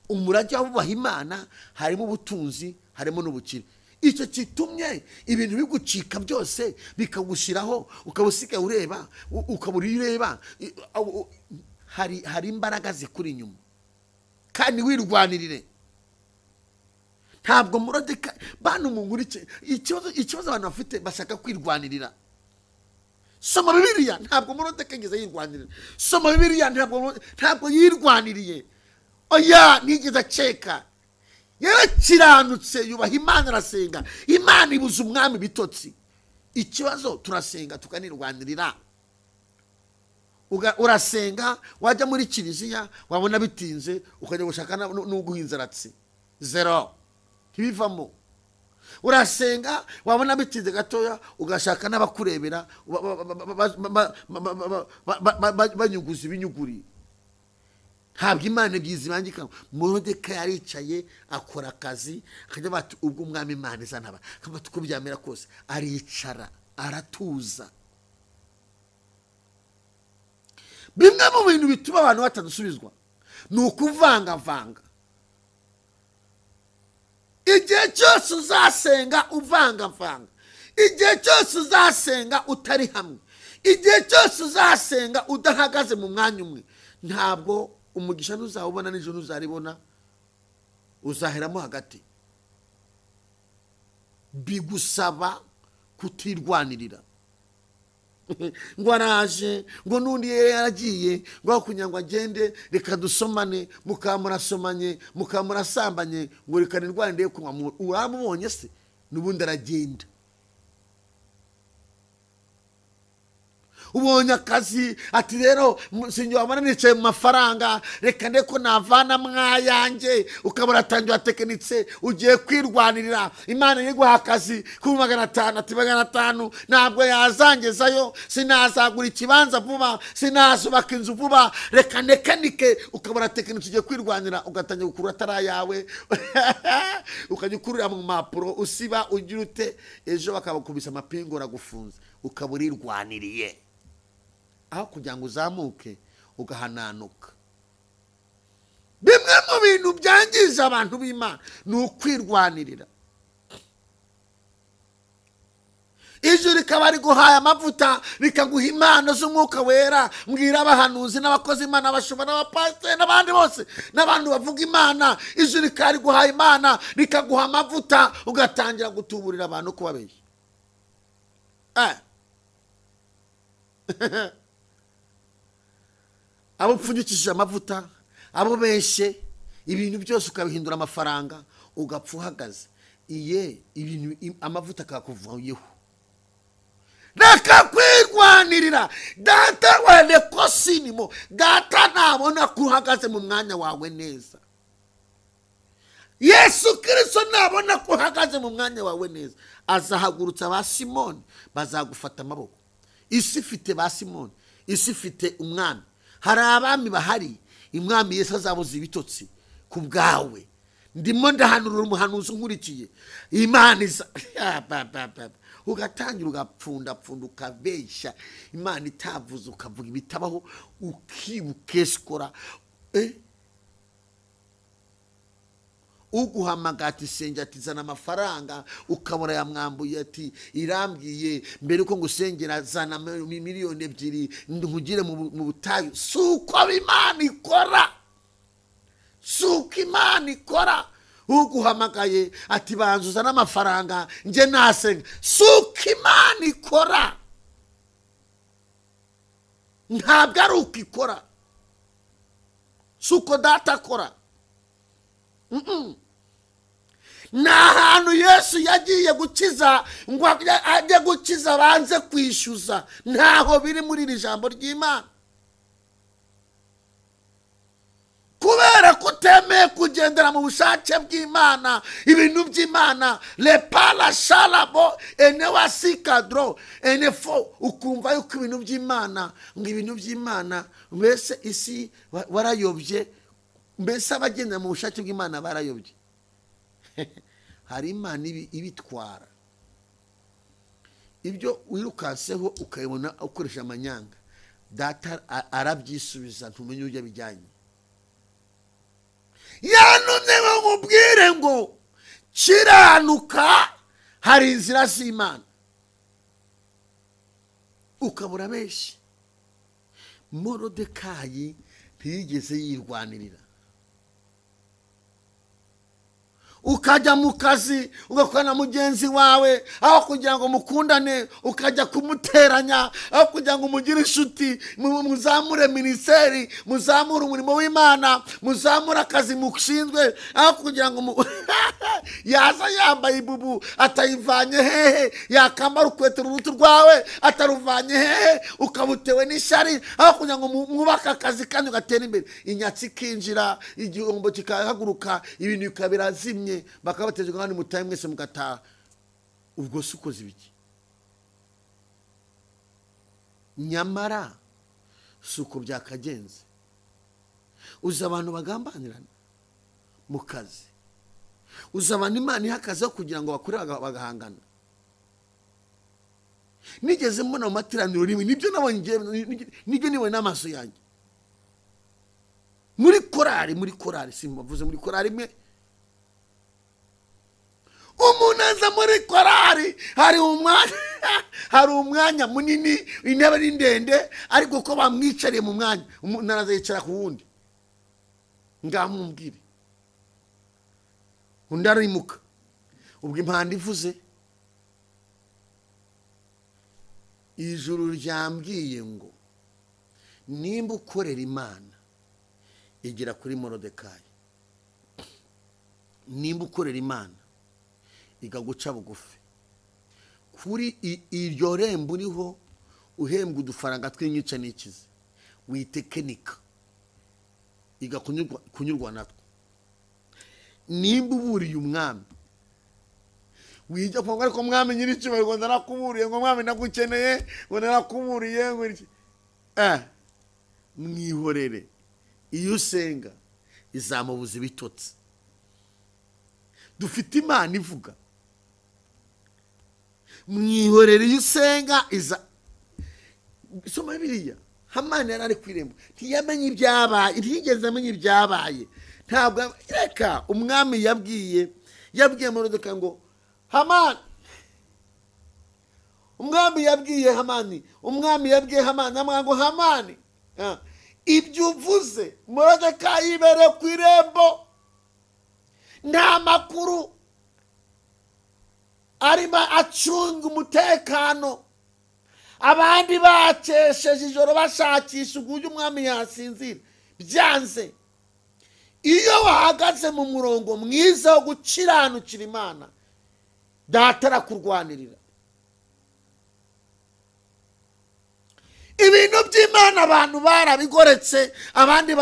Umurage w'abubaha Imana harimo ubutunzi, harimo n'ubukire. Icyo kitumye ibintu bigucika byose bikagushiraho, ukaba ureba, ukabura ureba, hari imbaraga zikuri inyuma. Kandi wirwanirire. Ntabwo Moridekayi bantu mungurike ikibazo abantu bafite bashaka kwirwanirira. Soma Bibiliya, ntabwo Moridekayi yigeze yirwanirira. Soma Bibiliya, ntabwo yirwaniriye. Oya, nigeze aceka. Yarakiranutse, yubaha Imana, arasenga. Imana ibuza umwami bitotsi. Ikibazo turasenga tukanirwanirira. Urasenga wajya muri kiliziya wabona bitinze ukajya gushaka n'uguhinzaratsi zero ntibivamo. Urasenga wabona bitinze gatoya ugashaka n'abakurebera banyuguza ibinyuguri. Ntabwo Imana byizibangika. Moridekayi yaricaye akora akazi, akajya bati ubwo umwami Imana izantaba, akabati uko byamera kose, aricara aratuza. Bimwe mu bintu bituma abantu batadusubizwa ni ukuvangavanga. Igihe cyose uzasenga uvangavanga, igihe cyose uzasenga utari hamwe, igihe cyose uzasenga udahagaze mu mwanya umwe, ntabwo umugisha ntuzawubona, n'ijoro ntuzaribona, uzaheramo hagati. Bigusaba kutirwanirira. Ngo araje, ngo n'undi yaragiye, ngo kugira ngo agende reka dusomane, mukamurasomanye, mukamurasambanye, ngo reka nirwanire kunywa. Uramubonye se n'ubundi aragenda. Ubonye akazi ati rero sinjye wabona nicaye mu mafaranga, reka ndeko navana mwayanjye, ukabura atangiye atekinitse, ugiye kwirwanirira. Imana iguha akazi kuri 500, ati 500 ntabwo yazangezayo, sinazagura ikibanza vuba, sinazubaka inzu vuba, reka nekanike. Ukabura atekinitse ugiye kwirwanira, ugatangira gukurura atari ayawe, ukajya ukurura mu mpapuro usiba ugira ute, ejo bakabakubisa amapingu uragufunze, ukabura irwaniriye. Aho kugira ngo uzamuke ugahananuka. Bimwe mu bintu byangiza abantu b'Imana ni ukwirwanirira. Ijuru rikaba riguhaye amavuta, rikaguha impano z'umwuka wera. Mbwira abahanuzi n'abakozi Imana, abashumba n'abapasiteri n'abandi bose n'abantu bavuga Imana, ijuru rikaba riguhaye Imana, rikaguha amavuta, ugatangira gutuburira abantu kubabeshya. Abo upfunyikishije amavuta, abo beshe, ibintu byose ukabihindura amafaranga, ugapfa uhagaze. Iye ibintu amavuta akakuvayeho. Reka kwirwanirira. Data wale kosinimo, data nabona ko uhagaze mu mwanya wawe neza. Yesu Kristo nabona ko uhagaze mu mwanya wawe neza, azahagurutsa ba Simoni bazagufata amaboko. Isi ifite ba Simoni, isi ifite umwami. Hari abami bahari, umwami Yesu azabuza ibitotsi ku bwawe. Ndimo ndahanurura umuhanuzi nkurikiye Imana iza ugatangira ugapfunda pfunda ukabeshya Imana itavuze, ukavuga ibitabaho, ukibukeskora. Uguhamagara ati senga, ati zana amafaranga, ukabura yamwambuye ati irambwiye mbere uko ngusengera zana 2 miliyoni nkugire mu butayu. Suko Imana ikora, suko Imana ikora. Uguhamagaye ati banzuza n'amafaranga nje nasenga. Suko Imana ikora, ntabwo ari uko ikora, suko data akora. Ni ahantu Yesu yagiye gukiza ngo ajye gukiza banze kwishyuza, ntaho biri muri iri jambo ry'Imana. Kubera kutemeye kugendera mu bushake bw'Imana, ibintu by'Imana lepala shalabo enewasikadro enefo, ukumva yuko ibintu by'Imana, ngo ibintu by'Imana mbese isi warayobye, mbese abagendera mu bushake bw'Imana barayobye. Hari Imana ibitwara ibyo wirukanseho ukayibona ukoresha amanyanga, data arabyisubiza, ntumenye ujya bijyanye. Yanumye ngo nkubwire ngo kiranuka, hari inzira z'Imana. Ukabura benshi. Morodekayi ntiyigeze yirwanirira. Ukajya mu kazi ugakorana na mugenzi wawe, aho kugira ngo mukundane ukajya kumuteranya, aho kugira ngo mugire inshuti, muzamure minisiteri, muzamure umurimo w'Imana, muzamure akazi mushinzwe, aho kugira ngo yaza yambaye ibubu atayivanye hehe, yakambara urukweto urubuto rwawe ataruvanye hehe, ukabutewe n'ishyari, aho kugira ngo mwubake akazi kandi ugatera imbere, inyatsi ikinjira, igihombo kikahaguruka, ibintu bikabirazimye, bakabateza kandi mutaye mwese mugataha. Ubwo si ukoze ibiki? Nyamara si uko byakagenze. Uzi abantu bagambanirana mu kazi, uzi abantu Imana iha akazi kugira ngo bakore bagahangana. Nigeze mbona mu materaniro rimwe, nibyo nabonye, nibyo nibonye n'amaso yanjye muri korari, muri korari, simbavuze muri korari imwe. Umuntu aza muri korari, hari umwanya munini, intebe ni ndende, ariko ko bamwicariye mu mwanya, umuntu araza yicara ku wundi, ngamumbwire, undi arimuka. Ubwo impanda ivuze, ijuru ryambwiye ngo nimba ukorera Imana igera kuri Morodekayi, nimba ukorera Imana ikaguca bugufi, kuri iryo rembo uriho uhembwa udufaranga tw'inyica n'ikize, witekenika, iga kunyurwa natwo. Nimba uburiye umwami, wijya kuvuga ariko mwami nyiricyubahiro ngo narakuburiye, ngo mwami nagukeneye, ngo narakuburiye, ngo iki, mwihorere. Iyo usenga izamubuza ibitotsi. Dufite Imana ivuga, mwihorere. Iyo usenga iza. Soma Bibiliya, Hamani yari ari ku irembo, ntiyamenye ibyabaye, ntiyigeze amenya ibyabaye. Ntabwo reka umwami yabwiye Morodekayi ngo Hamani, umwami yabwiye Hamani, umwami yabwiye Hamani, amwanga ngo Hamani, ibyo uvuze Morodekayi yibereye ku irembo, nta makuru arimo acunga umutekano, abandi bakesheje ijoro bashakisha uburyo umwami yasinzira, byanze. Iyo wahagaze mu murongo mwiza wo gukiranukira Imana, data arakurwanirira. Ibintu by'Imana abantu barabigoretse, abandi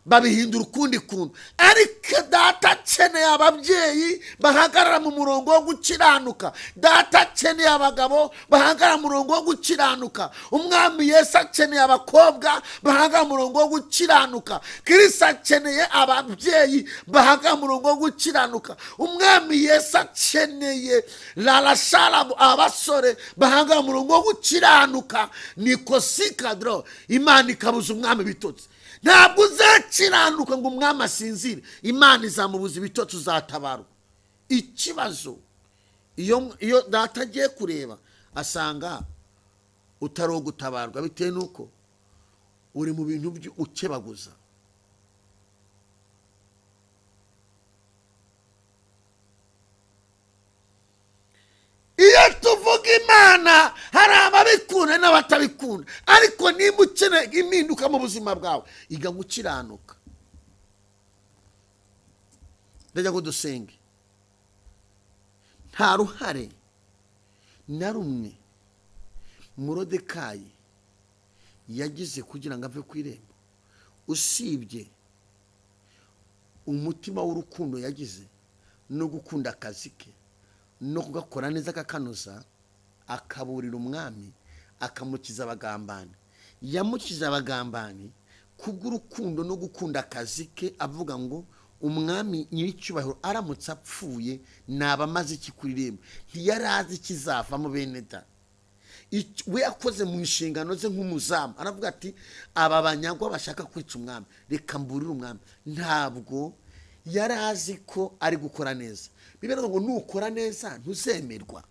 babihindura ukundi kuntu, ariko data akeneye ababyeyi bahagarara mu murongo wo gukiranuka, data akeneye abagabo bahagarara mu murongo wo gukiranuka, umwami Yesu akeneye abakobwa bahagarara mu murongo wo gukiranuka, Kristo akeneye ababyeyi bahagarara mu murongo wo gukiranuka, umwami Yesu akeneye larasharabu abasore bahagarara mu murongo wo gukiranuka. Niko sikadro Imana ikabuza umwami ibitotsi. Ntabwo uzakiranuka ngo umwami asinzire, Imana izamubuza ibitotsi, uzatabarwa. Ikibazo iyo data agiye kureba asanga utari gutabarwa, bitewe nuko uri mu bintu ukebaguza. Yewe n'abatabikunda, ariko niba ukeneye impinduka mu buzima bwawe, iga gukiranuka. Ndajya ngo dusenge. Nta ruhare na rumwe Moridekayi yagize kugira ngo ave ku irembo, usibye umutima w'urukundo yagize no gukunda akazi ke no kugakora neza akakanoza, akaburira umwami, akamukiza abagambani. Yamukiza abagambani kubw'urukundo no gukunda akazi ke, avuga ngo umwami nyiricyubahiro aramutse apfuye naba amaze iki ku irembo. Ntiyari azi ikizavamo bene da. We yakoze mu nshingano ze nk'umuzamu, aravuga ati aba banyagwa bashaka kwica umwami, reka mburire umwami. Ntabwo yari azi ko ari gukora neza. Bibiliya ngo nukora neza ntuzemerwa,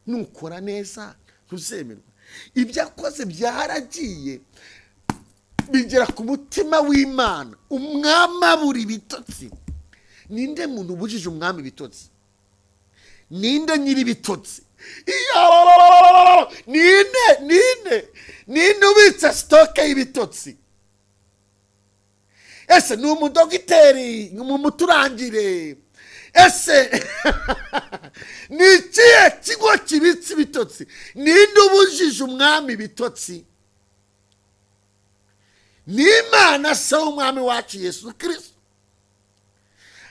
nukora neza ntuzemerwa. Ibyo akoze byaragiye bigera ku mutima w'Imana, umwami abura ibitotsi. Ninde muntu ubujije umwami ibitotsi? Ninde nyiri ibitotsi? Ninde ninde ninde ubitsa sitoke y'ibitotsi? Ese ni umudogiteri muturangire? Ese ni ikihe kigo kibitse ibitotsi? Ninde ubujije umwami ibitotsi? Ni Imana se w'umwami wacu Yesu Kristo.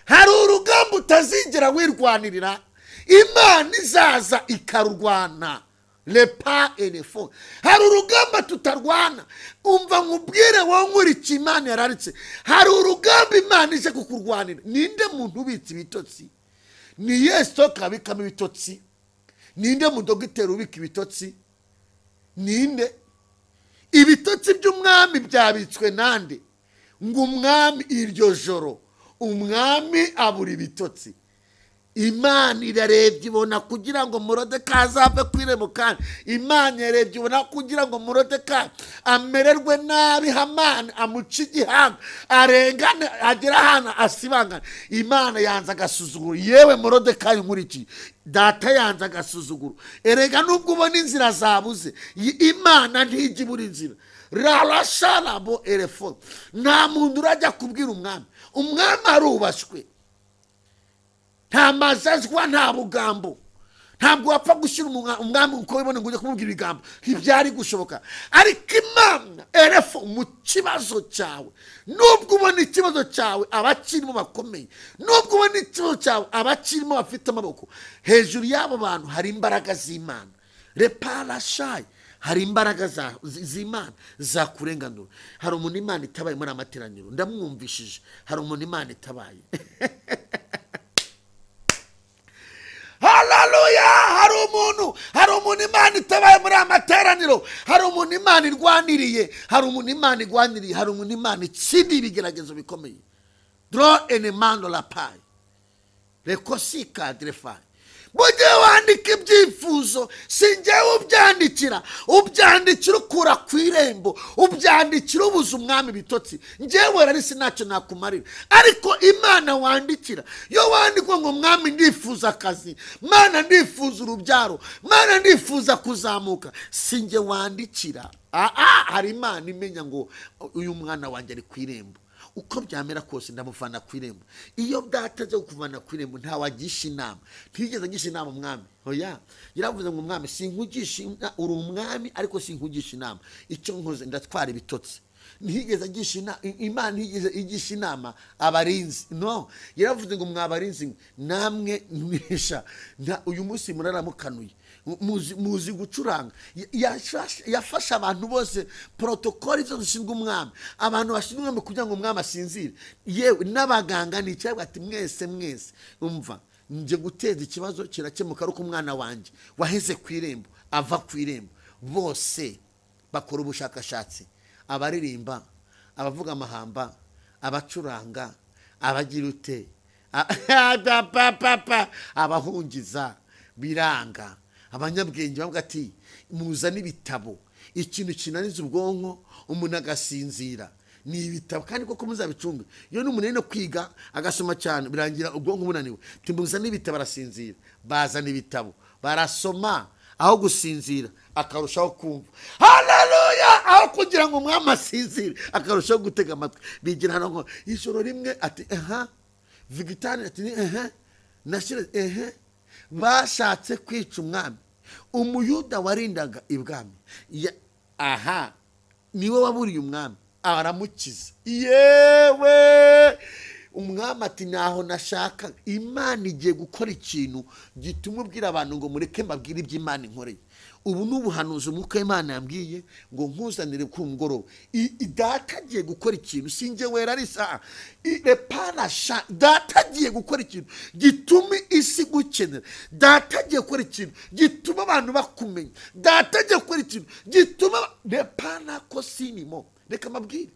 Hari urugamba utazigera wirwanirira, Imana izaza ikarurwana. Lepa elefo. Hari urugamba tutarwana. Umva nkubwire wowe nkurikiye, Imana yararitse. Hari urugamba Imana ije kukurwanira. Ninde muntu ubitse ibitotsi? Ni Yesu kabikamo ibitotsi. Ninde mudogiteri ubika ibitotsi? Ninde? Ibitotsi by'umwami byabitswe nande? Ngo umwami iryo joro, umwami abura ibitotsi. Imana irarebye ibona kugira ngo Moridekayi azave ku irembo, kandi Imana yarebye ibona kugira ngo Moridekayi amererwe nabi, Hamani amuce igihanga, arengane, agere ahantu asibangane. Imana yanze agasuzuguro. Yewe Moridekayi nkurikiye, data yanze agasuzuguro. Erega nubwo ubona inzira zabuze, Imana ntijya ibura inzira. Rarasharabo erefo. Nta muntu urajya kubwira umwami. Umwami arubashywe, nta mazazwa, nta bugambo. Ntabwo wapfa gushyira umwami uko wibone ngo ujye kumubwira ibigambo, ntibyari gushoboka. Ariko Imana erefo mu kibazo cyawe, nubwo ubona ikibazo cyawe abakirimo bakomeye, nubwo ubona ikibazo cyawe abakirimo bafite amaboko, hejuru y'abo bantu hari imbaraga z'Imana. Reparashayi, hari imbaraga z'Imana zakurenganura. Hari umuntu Imana itabaye muri amateraniro, ndamwumvishije. Hari umuntu Imana itabaye. Haleluya! Hari umuntu Imana itabaye muri amateraniro, hari umuntu Imana irwaniriye, hari umuntu Imana irwaniriye, hari umuntu Imana itsindiye ibigeragezo bikomeye. Draw enemando la paille. Rekosika drefai. Mujye wandika ibyifuzo, si njyewe ubyandikira, ubyandikira ukura ku irembo, ubyandikira ubuza umwami ibitotsi. Njyewe rero sinacyo nakumarira, ariko Imana wandikira, yo wandikwa ngo mwami ndifuza akazi, Mana ndifuza urubyaro, Mana ndifuza kuzamuka, si njye wandikira. Hari Imana imenya ngo uyu mwana wanjye ari ku irembo, uko byamera kose ndamuvana ku irembo. Iyo data aje kukuvana ku irembo ntawagisha inama, ntiyigeze agisha inama umwami. Oya, yaravuze ngo umwami sinkugisha, uri umwami ariko sinkugisha inama, icyo nkoze ndatwara ibitotsi. Ntiyigeze agisha inama, Imana ntiyigeze igisha inama abarinzi. No, yaravuze ngo mwabarinzi namwe mwisha, uyu munsi muraramukanuye, muzi gucuranga. Yafashe abantu bose, protokoli zose zishinzwe umwami, abantu bashinzwe umwami kugira ngo umwami asinzire, yewe n'abaganga ni icyabwa ati mwese mwese umva nje guteza ikibazo kirakemuka ariko umwana wanjye waheze ku irembo ava ku irembo. Bose bakora ubushakashatsi, abaririmba, abavuga amahamba, abacuranga, abagira ute, abahungiza, biranga. Abanyabwenge bavuga ati muzane ibitabo, ikintu kinaniza ubwonko umuntu agasinzira ni ibitabo, kandi koko muzabicunga. Iyo n'umuntu no kwiga agasoma cyane birangira ubwonko bunaniwe. Timuzane ibitabo, arasinzira. Bazana ibitabo barasoma, Aho gusinzira akarushaho kumva. Haleluya! Aho kugira ngo umwami asinzire akarushaho gutega amatwi. Bigira hano ngo ijoro rimwe ati aha, Vigitani ati aha, Nashira ehe. Bashatse kwica umwami. Umuyuda warindaga ibwami aha niwe waburiye umwami, aramukiza. Yewe umwami ati naho nashaka. Imana igiye gukora ikintu gituma ubwira abantu ngo mureke mbabwire iby'Imana inkoreye. Ubu ni ubuhanuzi umwuka w'Imana yambwiye ngo nkuzanire ku mugoroba. Data agiye gukora ikintu, sinjye wera arisa reparasha. Data agiye gukora ikintu gituma isi gukenera. Data agiye gukora ikintu gituma abantu bakumenya. Data agiye gukora ikintu gituma repana kosinimo. Reka mbabwire,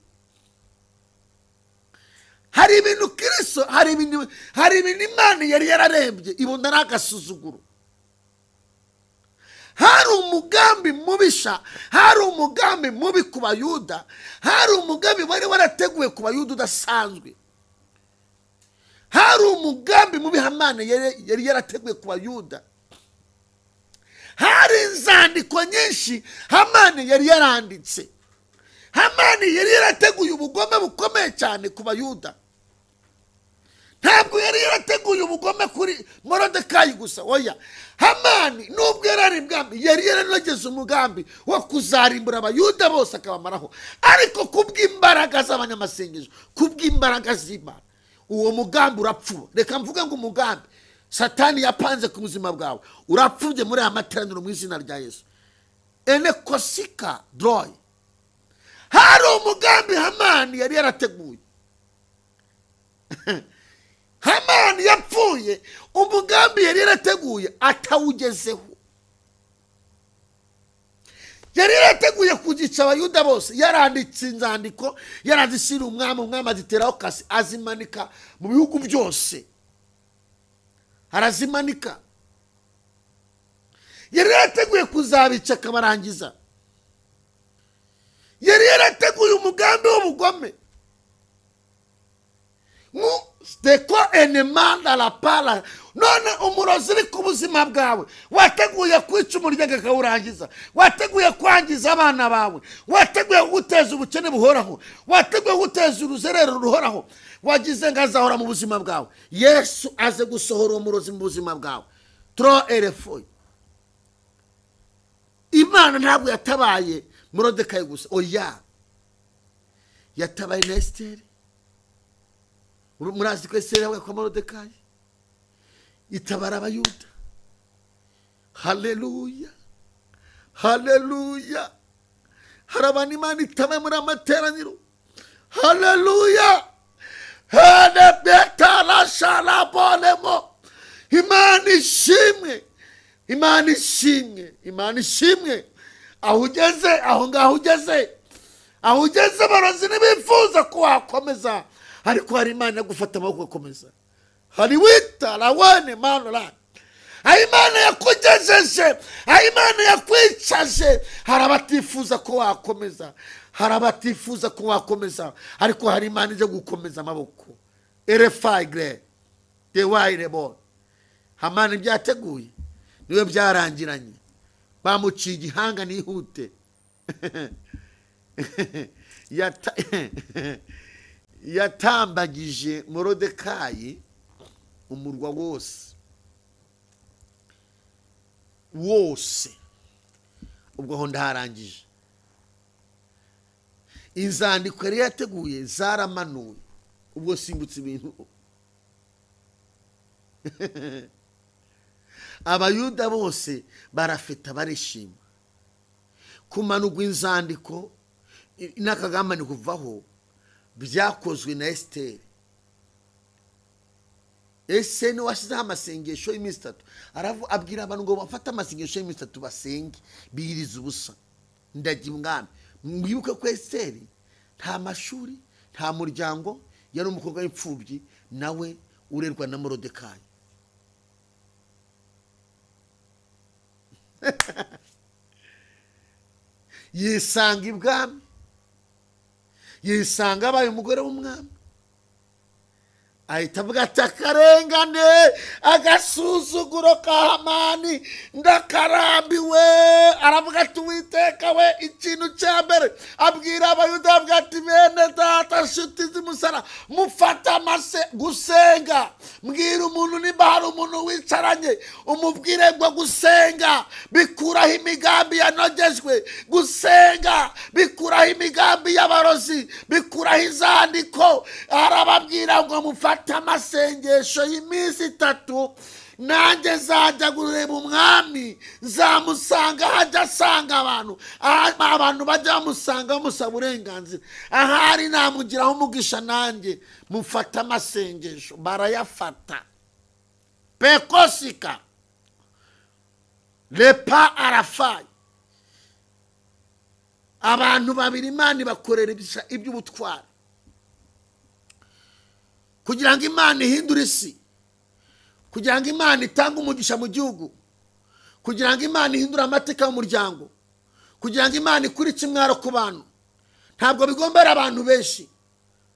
hari ibintu Kristo, hari ibintu Imana yari yararebye ibona ari agasuzuguro. Hari umugambi mubisha, hari umugambi mubi ku Bayuda, hari umugambi wari warateguwe ku Bayuda udasanzwe. Hari umugambi mubi Hamani yari yarateguwe ku Bayuda. Hari inzandiko nyinshi Hamani yari yaranditse. Hamani yari yarateguye ubugome bukomeye cyane ku Bayuda. Ntabwo yari yarateguye ubugome kuri Morodekayi gusa, oya. Hamani nubwo yari ari ibwami yari yaranogeze umugambi wo kuzarimbura Abayuda bose akabamaraho, ariko kubw'imbaraga z'abanyamasengesho, kubw'imbaraga z'Imana, uwo mugambi urapfuba. Reka mvuge ngo umugambi Satani yapanze ku buzima bwawe urapfubye muri aya materaniro mu izina rya Yesu. Ene kosika droy. Hari umugambi Hamani yari yarateguye. Hamani yapfuye umugambi yari yarateguye atawugezeho. Yari yarateguye kugica Abayuda bose, yaranditse inzandiko, yarazishyira umwami, umwami aziteraho kasi, azimanika mu bihugu byose, arazimanika. Yari yarateguye kuzabica akabarangiza. Yari yarateguye umugambi w'ubugome. Deko enemanda la pala. None umurozi uri ku buzima bwawe wateguye kwica umuryango akawurangiza, wateguye kwangiza abana bawe, wateguye guteza ubukene buhoraho, wateguye guteza uruzerero ruhoraho, wagize ngo azahora mu buzima bwawe. Yesu aze gusohora uwo murozi mu buzima bwawe. Tro erefo. Imana ntabwo yatabaye Morodekayi gusa, oya, yatabaye na Esiteri. Murazi ko Esiteri yabaye kwa Morodekayi, itabara Abayuda. Haleluya, haleluya. Hari abantu Imana itabaye muri amateraniro. Haleluya. Imana ishimwe, Imana ishimwe, Imana ishimwe. Aho ugeze, aho ngaho ugeze, aho ugeze abarozi ntibifuza ko wakomeza, ariko hari Imana gufata amaboko ugakomeza. Hari wita lawane manura, aho Imana yakugejeje, aho Imana yakwicaje. Hari abatifuza ko wakomeza, hari abatifuza ko wakomeza, ariko hari Imana ije gukomeza amaboko. Erefagre dewairebo. Hamani byateguye niwe byarangiranye, bamuciye igihanga nihute. Yatambagije Morodekayi umurwa wose wose. Ubwo aho ndaharangije. Inzandiko yari yateguye zaramanuwe. Ubwo simbutse ibintu. Abayuda bose barafeta barishima. Kumanurwa inzandiko n'akagambane kuvaho byakozwe na Esiteri. Ese ni washyizeho amasengesho y'iminsi itatu, abwira abantu ngo bafate amasengesho y'iminsi itatu basenge biyirize ubusa. Ndagira umwami. Mwibuke ko Esiteri nta mashuri, nta muryango, yari umukobwa w'imfubyi nawe urerwa na Morodekayi. Yisanga ibwami, yisanga abaye umugore w'umwami, Ahita avuga ati akarengane, agasuzuguro ka Hamani ndakarambiwe. Aravuga ati Uwiteka we, ikintu cya mbere abwira Abayuda, avuga ati bene data, nshuti z'umusara, mufate amase gusenga. Mbwira umuntu nimba hari umuntu wicaranye, umubwire ngo gusenga bikuraho imigambi yanogejwe, gusenga bikuraho imigambi y'abarozi, bikuraho izandiko. Arababwira ngo mufate amasengesho y'iminsi 3, nanjye nzajya kureba umwami, nzamusanga hajya asanga abantu, abantu bajya bamusanga bamusaba uburenganzira, ahari namugiraho umugisha, nanjye mufate amasengesho. Barayafata. Pekosika lepa arafayi. Abantu babiri Imana ibakorera iby'ubutwari kugira ngo Imana ihindure isi, kugira ngo Imana itange umugisha mu gihugu, kugira ngo Imana ihindure amateka y'umuryango, kugira ngo Imana ikurice imwaro ku bantu. Ntabwo bigombera abantu benshi,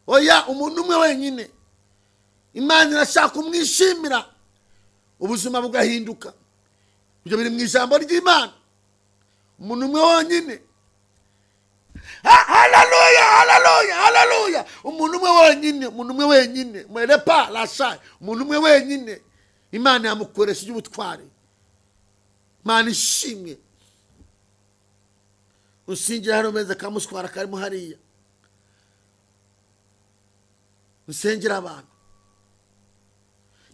oya, umuntu umwe wenyine Imana irashaka kumwishimira, ubuzima bugahinduka. Ibyo biri mu ijambo ry'Imana. Umuntu umwe wenyine. Haleluya, haleluya, haleluya. Umuntu umwe wenyine, umuntu umwe wenyine, mwerepa lasha, umuntu umwe wenyine Imana yamukoresha iby'ubutwari. Imana ishimwe. Usingira hano meza kamuswara karimo hariya, usengera abantu.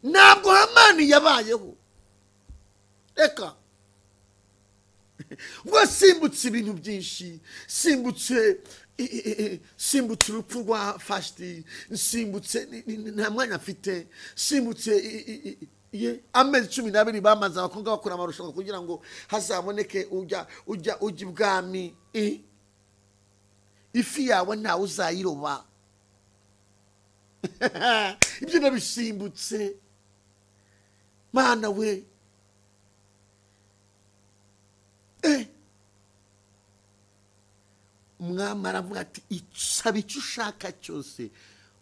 Ntabwo Hamani yabayeho. Reka ubwo simbutse ibintu byinshi, simbutse urupfu rwa Fashiti, simbutse nta mwanya mfite, simbutse amezi 12 bamaze abakobwa bakora amarushanwa kugira ngo hazaboneke ujya ibwami. Ifi yawe ntawe uzayiroba. Ibyo nabisimbutse. Mana we, umwami aravuga ati saba icyo ushaka cyose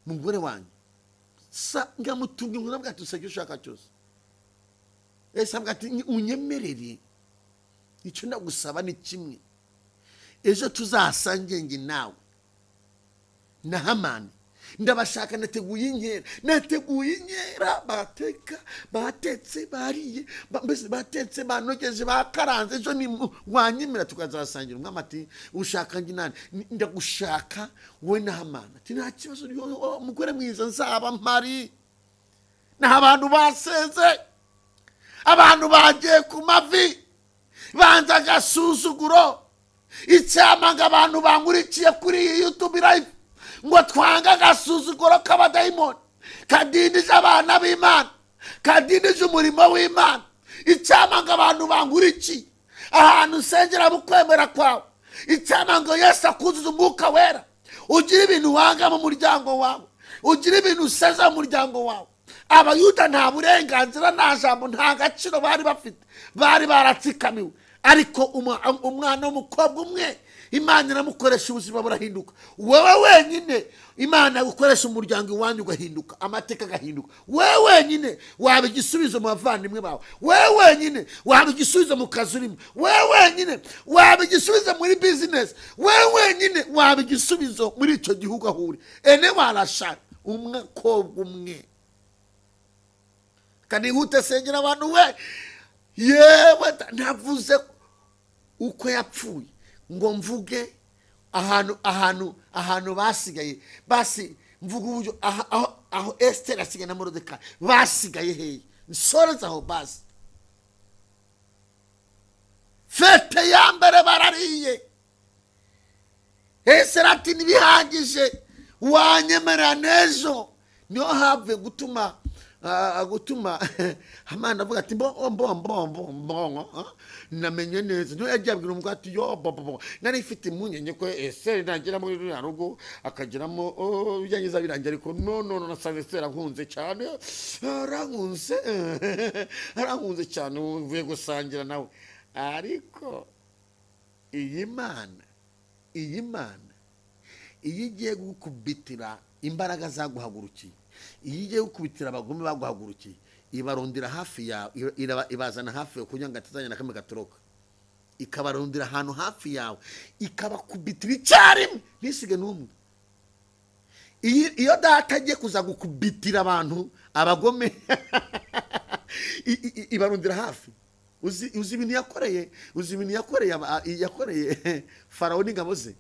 mugore wanjye, ngamutunga inkuru, avuga ati saba icyo ushaka cyose. Ese avuga ati unyemerere, icyo ndagusaba ni kimwe, ejo tuzasange njye nawe na Hamani. Ndabashaka, nateguye inkera, nateguye inkera, bateka, batetse, bariye, mbese batetse, banogeje, bakaranze, ejo ni wanyemera tukazasangira. Umwami ati ushaka njye nani? Ndagushaka wowe na Hamani. Ati nta kibazo, umugore mwiza, nzaba mpari. Naho abantu baseze, abantu bagiye ku mavi, banza agasuzuguro. Icyampa ngo abantu bankurikiye kuri iyi YouTube live ngo twanga agasuzuguro k'abadayimoni kadindije abana b'Imana, kadindije umurimo w'Imana. Icyampa ngo abantu bankurikiye ahantu usengera mu kwemera kwawe, icyampa ngo Yesu akuzuze umwuka wera, ugire ibintu wanga mu muryango wawe, ugire ibintu useza mu muryango wawe. Abayuda nta burenganzira, nta jambo, nta gaciro bari bafite, bari baratsikamiwe. Ariko umwana w'umukobwa umwe Imana iramukoresha, ubuzima burahinduka. Wowe wenyine Imana yagukoresha umuryango iwanyu ugahinduka, amateka agahinduka. Wowe wenyine waba igisubizo mu bavandimwe bawe, wowe wenyine waba igisubizo mu kazi urimo, wowe wenyine waba igisubizo muri business, wowe wenyine waba igisubizo muri icyo gihugu aho uri. Ene warashaka umukobwa umwe. Kanihute sengera abantu we, yewe ntavuze uko yapfuye ngo mvuge ahantu basigaye, basi mvuge uburyo aho Esther asigaye na Moridekayi basigaye hehe, nsoreze aho basi. Fete ya mbere barariye, Esther ati ntibihagije, wanyemera n'ejo. Niho havuye gutuma Hamani avuga ati mbo mbo mbo mbo namenye neza. Niyo yagiye abwira umugore ati yo bo nari mfite impungenge ko Esther nagera muri ruriya rugo akageramo ibyangiza birangira, ariko no no nasanze Esther arankunze cyane, arankunze arankunze cyane, mvuye gusangira nawe. Ariko iyi Mana, iyi Mana iyo igiye gukubitira imbaraga zaguhagurukiye, Iyo igiye gukubitira abagome baguhagurukiye, ibarundira hafi yawe, ibazana hafi yawe kugira ngo atazanya na kamwe gatoroka. Ikabarundira ahantu hafi yawe, ikabakubitira icyarimwe ntisige n'umwe. Iyo data agiye kuza gukubitira abantu abagome ibarundira hafi. Uzi ibintu yakoreye, uzi ibintu yakoreye Farawo n'ingabo ze.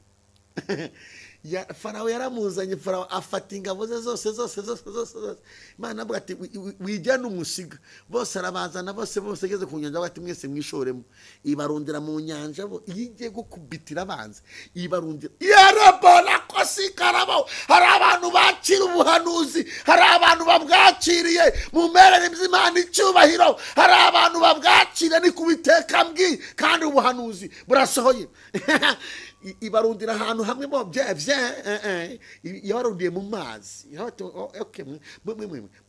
Farawo yaramuzanye, Farawo afata ingabo ze zose zose zose zose zose. Imana avuga ati wijyana umusiga, bose arabazana, bose bose ageze ku nyanja ati mwese mwishoremo. Ibarundira mu nyanja bo. Iyo igiye gukubitira abanzi ibarundira. Yarabona ko sikarabo. Hari abantu bakira ubuhanuzi, hari abantu babwakiriye mu merere y'Imana icyubahiro, hari abantu babwakira ni kubiteka mbwi, kandi ubuhanuzi burasohoye. Ibarundira ahantu hamwe bo bye yabarundiye mu mazi. Okay,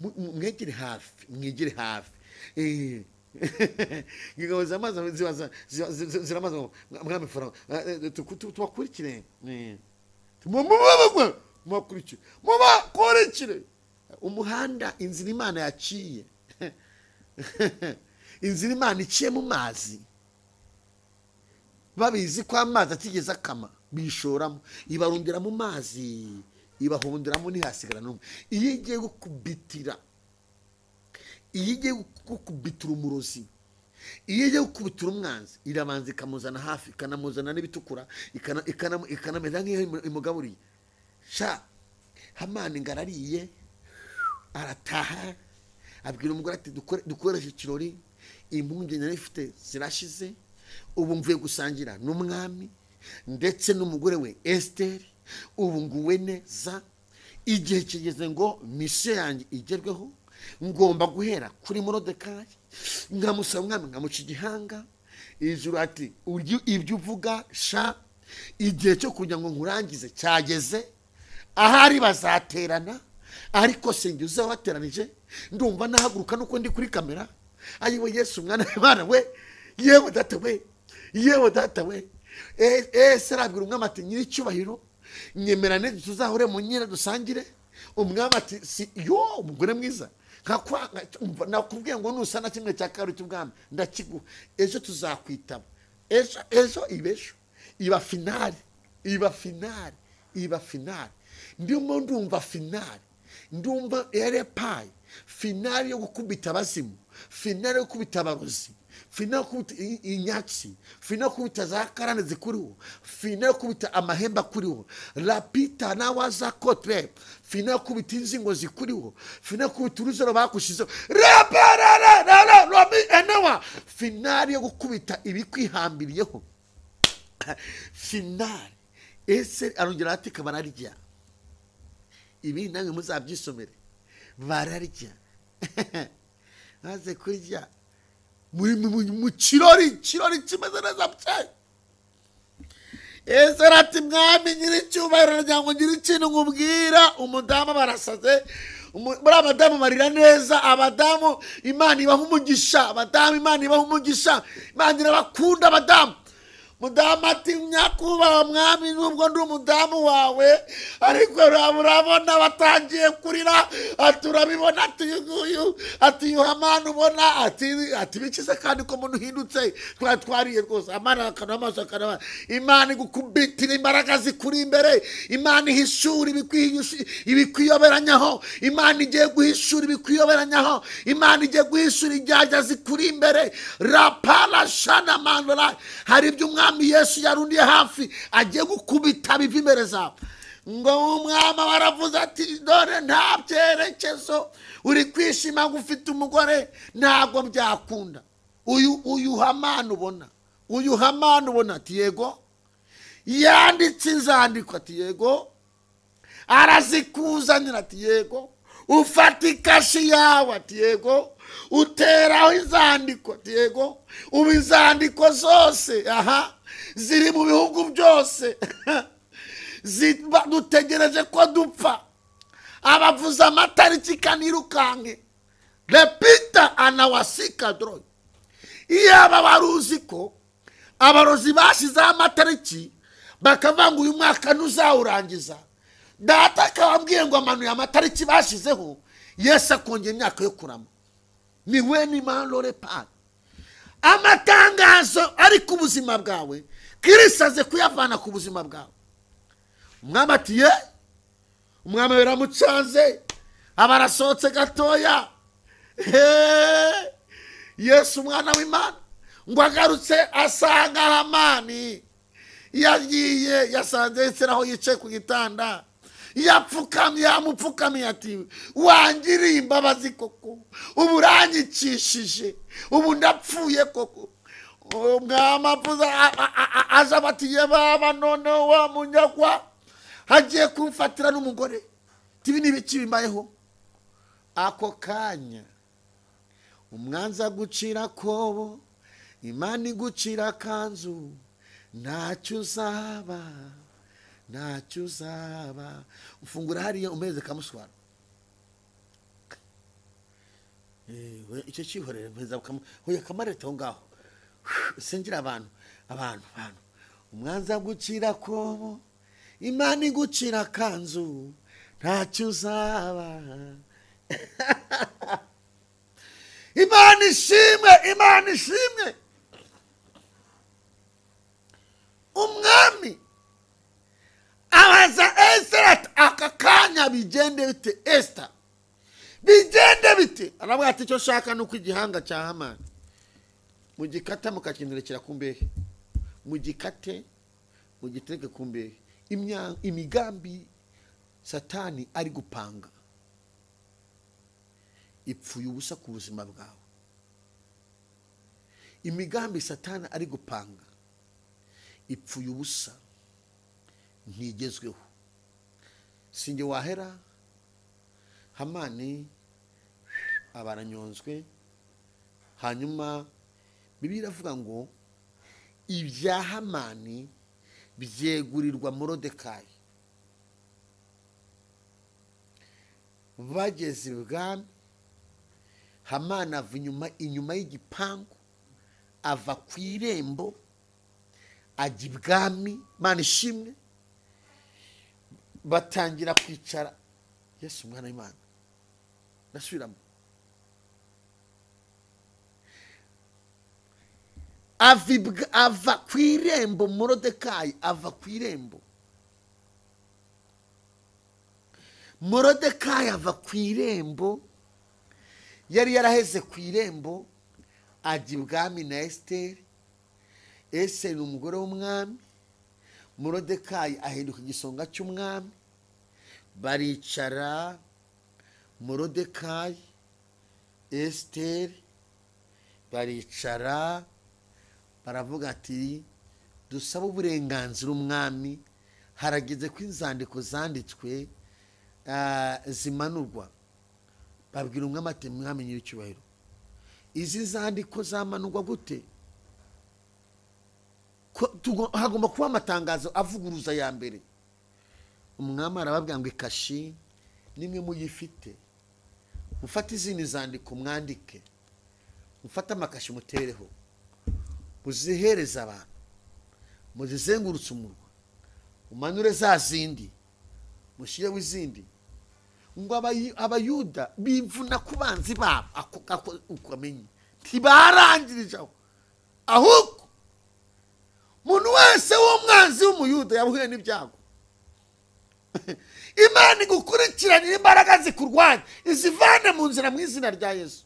mwegere hafi, mwegere hafi. Ingabo z'amazi ziramaze mwami Farawo, tubakurikire, mubakurikire, mubakurikire. Umuhanda, inzira Imana yaciye, inzira Imana iciye mu mazi, babizi ko amazi atigeze akama, bishoramo, ibarundira mu mazi, ibahundiramo ntihasigara n'umwe. Iyo igiye gukubitira, iyo igiye gukubitira umurozi, iyo igiye gukubitira umwanzi, irabanza ikamuzana hafi, ikanamuzana n'ibitukura, ikanameza nk'iyo imugaburiye. Sha Hamani ngarariye, arataha, abwira umugore ati dukoreshe ikirori, impungenge nari mfite zirashize, ubu mvuye gusangira n'umwami ndetse n'umugore we Esther, ubu nguwe neza, igihe kigeze ngo misiyo yanjye igerweho, ngomba guhera kuri Moridekayi, nkamusaba umwami, nkamuca igihanga. Ijuru ati ibyo uvuga sha, igihe cyo kugira ngo nkurangize cyageze, ahari bazaterana, ariko sinjye uzabateranije, ndumva nahaguruka nuko ndi kuri kamera. Ayiwe Yesu mwana w'Imana we, yewe data we, yewe data we. Ese arabwira umwami ati nyiricyubahiro, nyemerane tuzahure mu nyira dusangire. Umwami ati si yo umugore mwiza, nakubwiye ngo nusa na kimwe cya kabiri cy'ubwami ndakiguha, ejo tuzakwitaba, ejo ejo ibesho iba finale, iba finale, iba finale. Ndimo ndumva finale, ndumva erepayi finale yo gukubita abazimu, finale yo gukubita abarozi, finale yo gukubita inyatsi, finale yo gukubita za karane zikuriho, finale yo gukubita amahembe akuriho, rapita nawaza kotre, finale yo gukubita inzingo zikuriho, finale yo gukubita uruzero bakushizeho, enewa, finale yo gukubita ibikwihambiriyeho, finale. Ese arongera ati bararya, ibi namwe muzabyisomere, bararya. Maze kurya mu kirori, kirori kimeze neza cyane. Ese ati mwami nyiricyubahiro, ngira ngo ngire ikintu nkubwira. Umudamu barasaze, muri abadamu barira neza, abadamu Imana ibaha umugisha, abadamu Imana ibaha umugisha, Imana irabakunda abadamu. Mudamu ati nyakubahwa mwami, nubwo ndi umudamu wawe, ariko urabona batangiye kurira, ati urabibona, ati uyu, ati Hamani ubona, ati bikize kandi ko umuntu uhindutse, twari twariye rwose. Hamani akana amaso akana. Imana igukubitira imbaraga zikuri imbere, Imana ihishura ibikwiyoberanyaho, Imana igiye guhishura ibikwiyoberanyaho, Imana igiye guhishura injyajya zikuri imbere. Rapala shana mandora, hari ibyo umwami Yesu yarundiye hafi agiye gukubita biva imbere zawe. Ngo umwami baravuze ati dore nta byerekezo, uri kwishima ngo ufite umugore, ntabwo byakunda. Uyu Hamani ubona, uyu Hamani ubona ati yego, yanditse inzandiko ati yego, arazikuzanira ati yego, ufata ikashi yawe ati yego, uteraho inzandiko ati yego, ubu inzandiko zose aha ziri mu bihugu byose, dutegereje ko dupfa, abavuza amatariki kanirukanke. Repita anawasika droy. Iyaba baruzi ko abarozi bashizeho amatariki bakavuga ngo uyu mwaka ntuzawurangiza, Data akababwiye ngo amanuye amatariki bashizeho, Yesu akongera imyaka yo kurama. Ni we ni manlore pa. Amatangazo ari ku buzima bwawe, Kristo aze kuyavana ku buzima bwawe. Umwami ati ye, umwami biramucanze, abarasohotse gatoya. Yesu umwana w'Imana ngo agarutse asanga Hamani yagiye, yasanze Esiteri aho yicaye ku gitanda, yapfukamye, yamupfukamiye ati wangiriye imbabazi koko, ubu uranyicishije, ubu ndapfuye koko. Umwami aza bati ye baba, noneho wa munyagwa hagiye kumfatira n'umugore, tibi n'ibiki bimbayeho. Ako kanya umwanza gucira kobo, Imana igucira kanzu, ntacyo uzaba, ntacyo uzaba. Ufungura hariya umeze kamuswara, icyo cyihorere mpeza hoya kamareta aho ngaho, sengera abantu abantu abantu. Umwanza gucira kobo, Imana igucira kanzu, ntacyo uzaba. Imana ishimwe, Imana ishimwe. Umwami abaza Esiteri ati aka kanya bigende bite Esita, bigende bite? Aravuga ati icyo nshaka ni uko igihanga cya Hamani mugikata mukakinterekera ku mbehe, mugikate mugitereke ku mbehe. Imigambi Satani ari gupanga ipfuye ubusa ku buzima bwawe. Imigambi Satani ari gupanga ipfuye ubusa, ntigezweho. Sinjye wahera. Hamani abaranyonzwe. Hanyuma Bibiliya iravuga ngo ibya Hamani byegurirwa Morodekayi. Bageze ibwami, Hamani ava inyuma y'igipangu, ava ku irembo ajya ibwami. Imana ishimwe. Batangira kwicara. Yesu umwana w'Imana, ndasubiramo. Ava ku irembo Morodekayi ava ku irembo. Morodekayi ava ku irembo, yari yaraheze ku irembo, ajya ibwami na Esiteri. Esiteri ni umugore w'umwami. Morodekayi ahinduka igisonga cy'umwami. Baricara, Morodekayi, Esiteri baricara, baravuga ati dusaba uburenganzira umwami, harageze ko inzandiko zanditswe zimanurwa. Babwira umwami ati mwami nyiricyubahiro, izi nzandiko zamanurwa gute? Hagomba kuba amatangazo avuguruza ya mbere. Umwami arababwira ngo ikashi nimwe muyifite, mufate izindi zandiko mwandike, mufate amakashi mutereho, muzihereze abantu, muzizengurutse umurwa, umanure za zindi, mushireho izindi. Ngo abayuda bivuna ku banzi babo, ako ukamenye ntibarangirije aho, ahubwo umuntu wese w'umwanzi w'umuyuda yahuye n'ibyago. Imana igukurikiranira imbaraga zikurwanya, izivane mu nzira mu izina rya Yesu.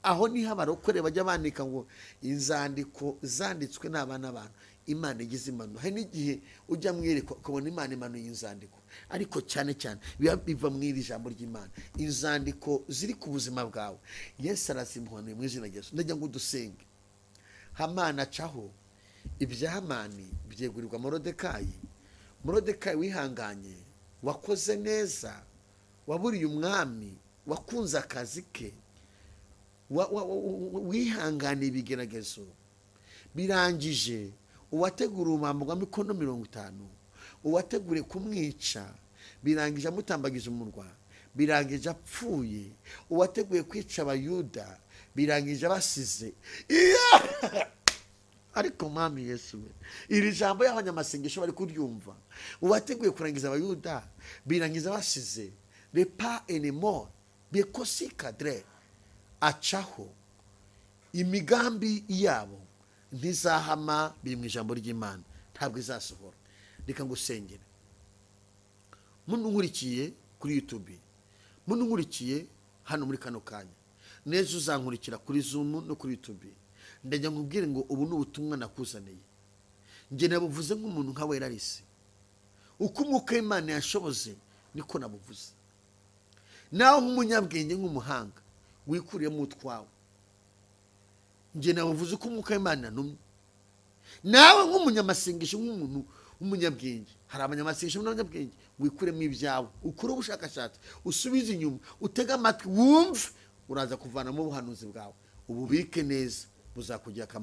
Aho niho abarokore bajya bandika ngo inzandiko zanditswe n'abana b'abantu, Imana igize imano. Hari n'igihe ujya mwirekwa ukabona Imana imanuye inzandiko, ariko cyane cyane biva mu iri jambo ry'Imana. Inzandiko ziri ku buzima bwawe Yesu arazimuhanuye mu izina rya Yesu. Ndagira ngo dusenge. Hamani acaho, ibya Hamani byegurirwa Morodekayi. Morodekayi wihanganye, wakoze neza, waburiye umwami, wakunze akazi ke, wihangane ibigeragezo, birangije uwategura umwambo wa mikono 50, uwategure kumwica, birangije amutambagiza umurwa, birangije apfuye, uwateguye kwica abayuda, birangije abasize. Ariko Mwami Yesu we, iri jambo y'abanyamasengesho bari kuryumva. Uwateguye kurangiza Abayuda birangiza basize repa enemo bekosi kadre acaho imigambi yabo ntizahama. Biri mu ijambo ry'Imana, ntabwo izasohora. Reka ngusengere. Muntu nkurikiye kuri YouTube, muntu nkurikiye hano muri kano kanya, neza uzankurikira kuri Zoom no kuri YouTube, ndajya nkubwire ngo ubu ni ubutumwa nakuzaniye. Njye nabuvuze nk'umuntu nka Werarisi, uko umwuka w'Imana yashoboze niko nabuvuze. Nawe nk'umunyabwenge, nk'umuhanga, wikuriyemo utwawe. Njye nabuvuze uko umwuka w'Imana yantumye. Nawe nk'umunyamasengesho, nk'umuntu w'umunyabwenge, hari abanyamasengesho n'abanyabwenge, wikuremo ibyawe, ukore ubushakashatsi, usubize inyuma, utege amatwi, wumve, uraza kuvanamo ubuhanuzi bwawe, ububike neza, buzakugira akamaro.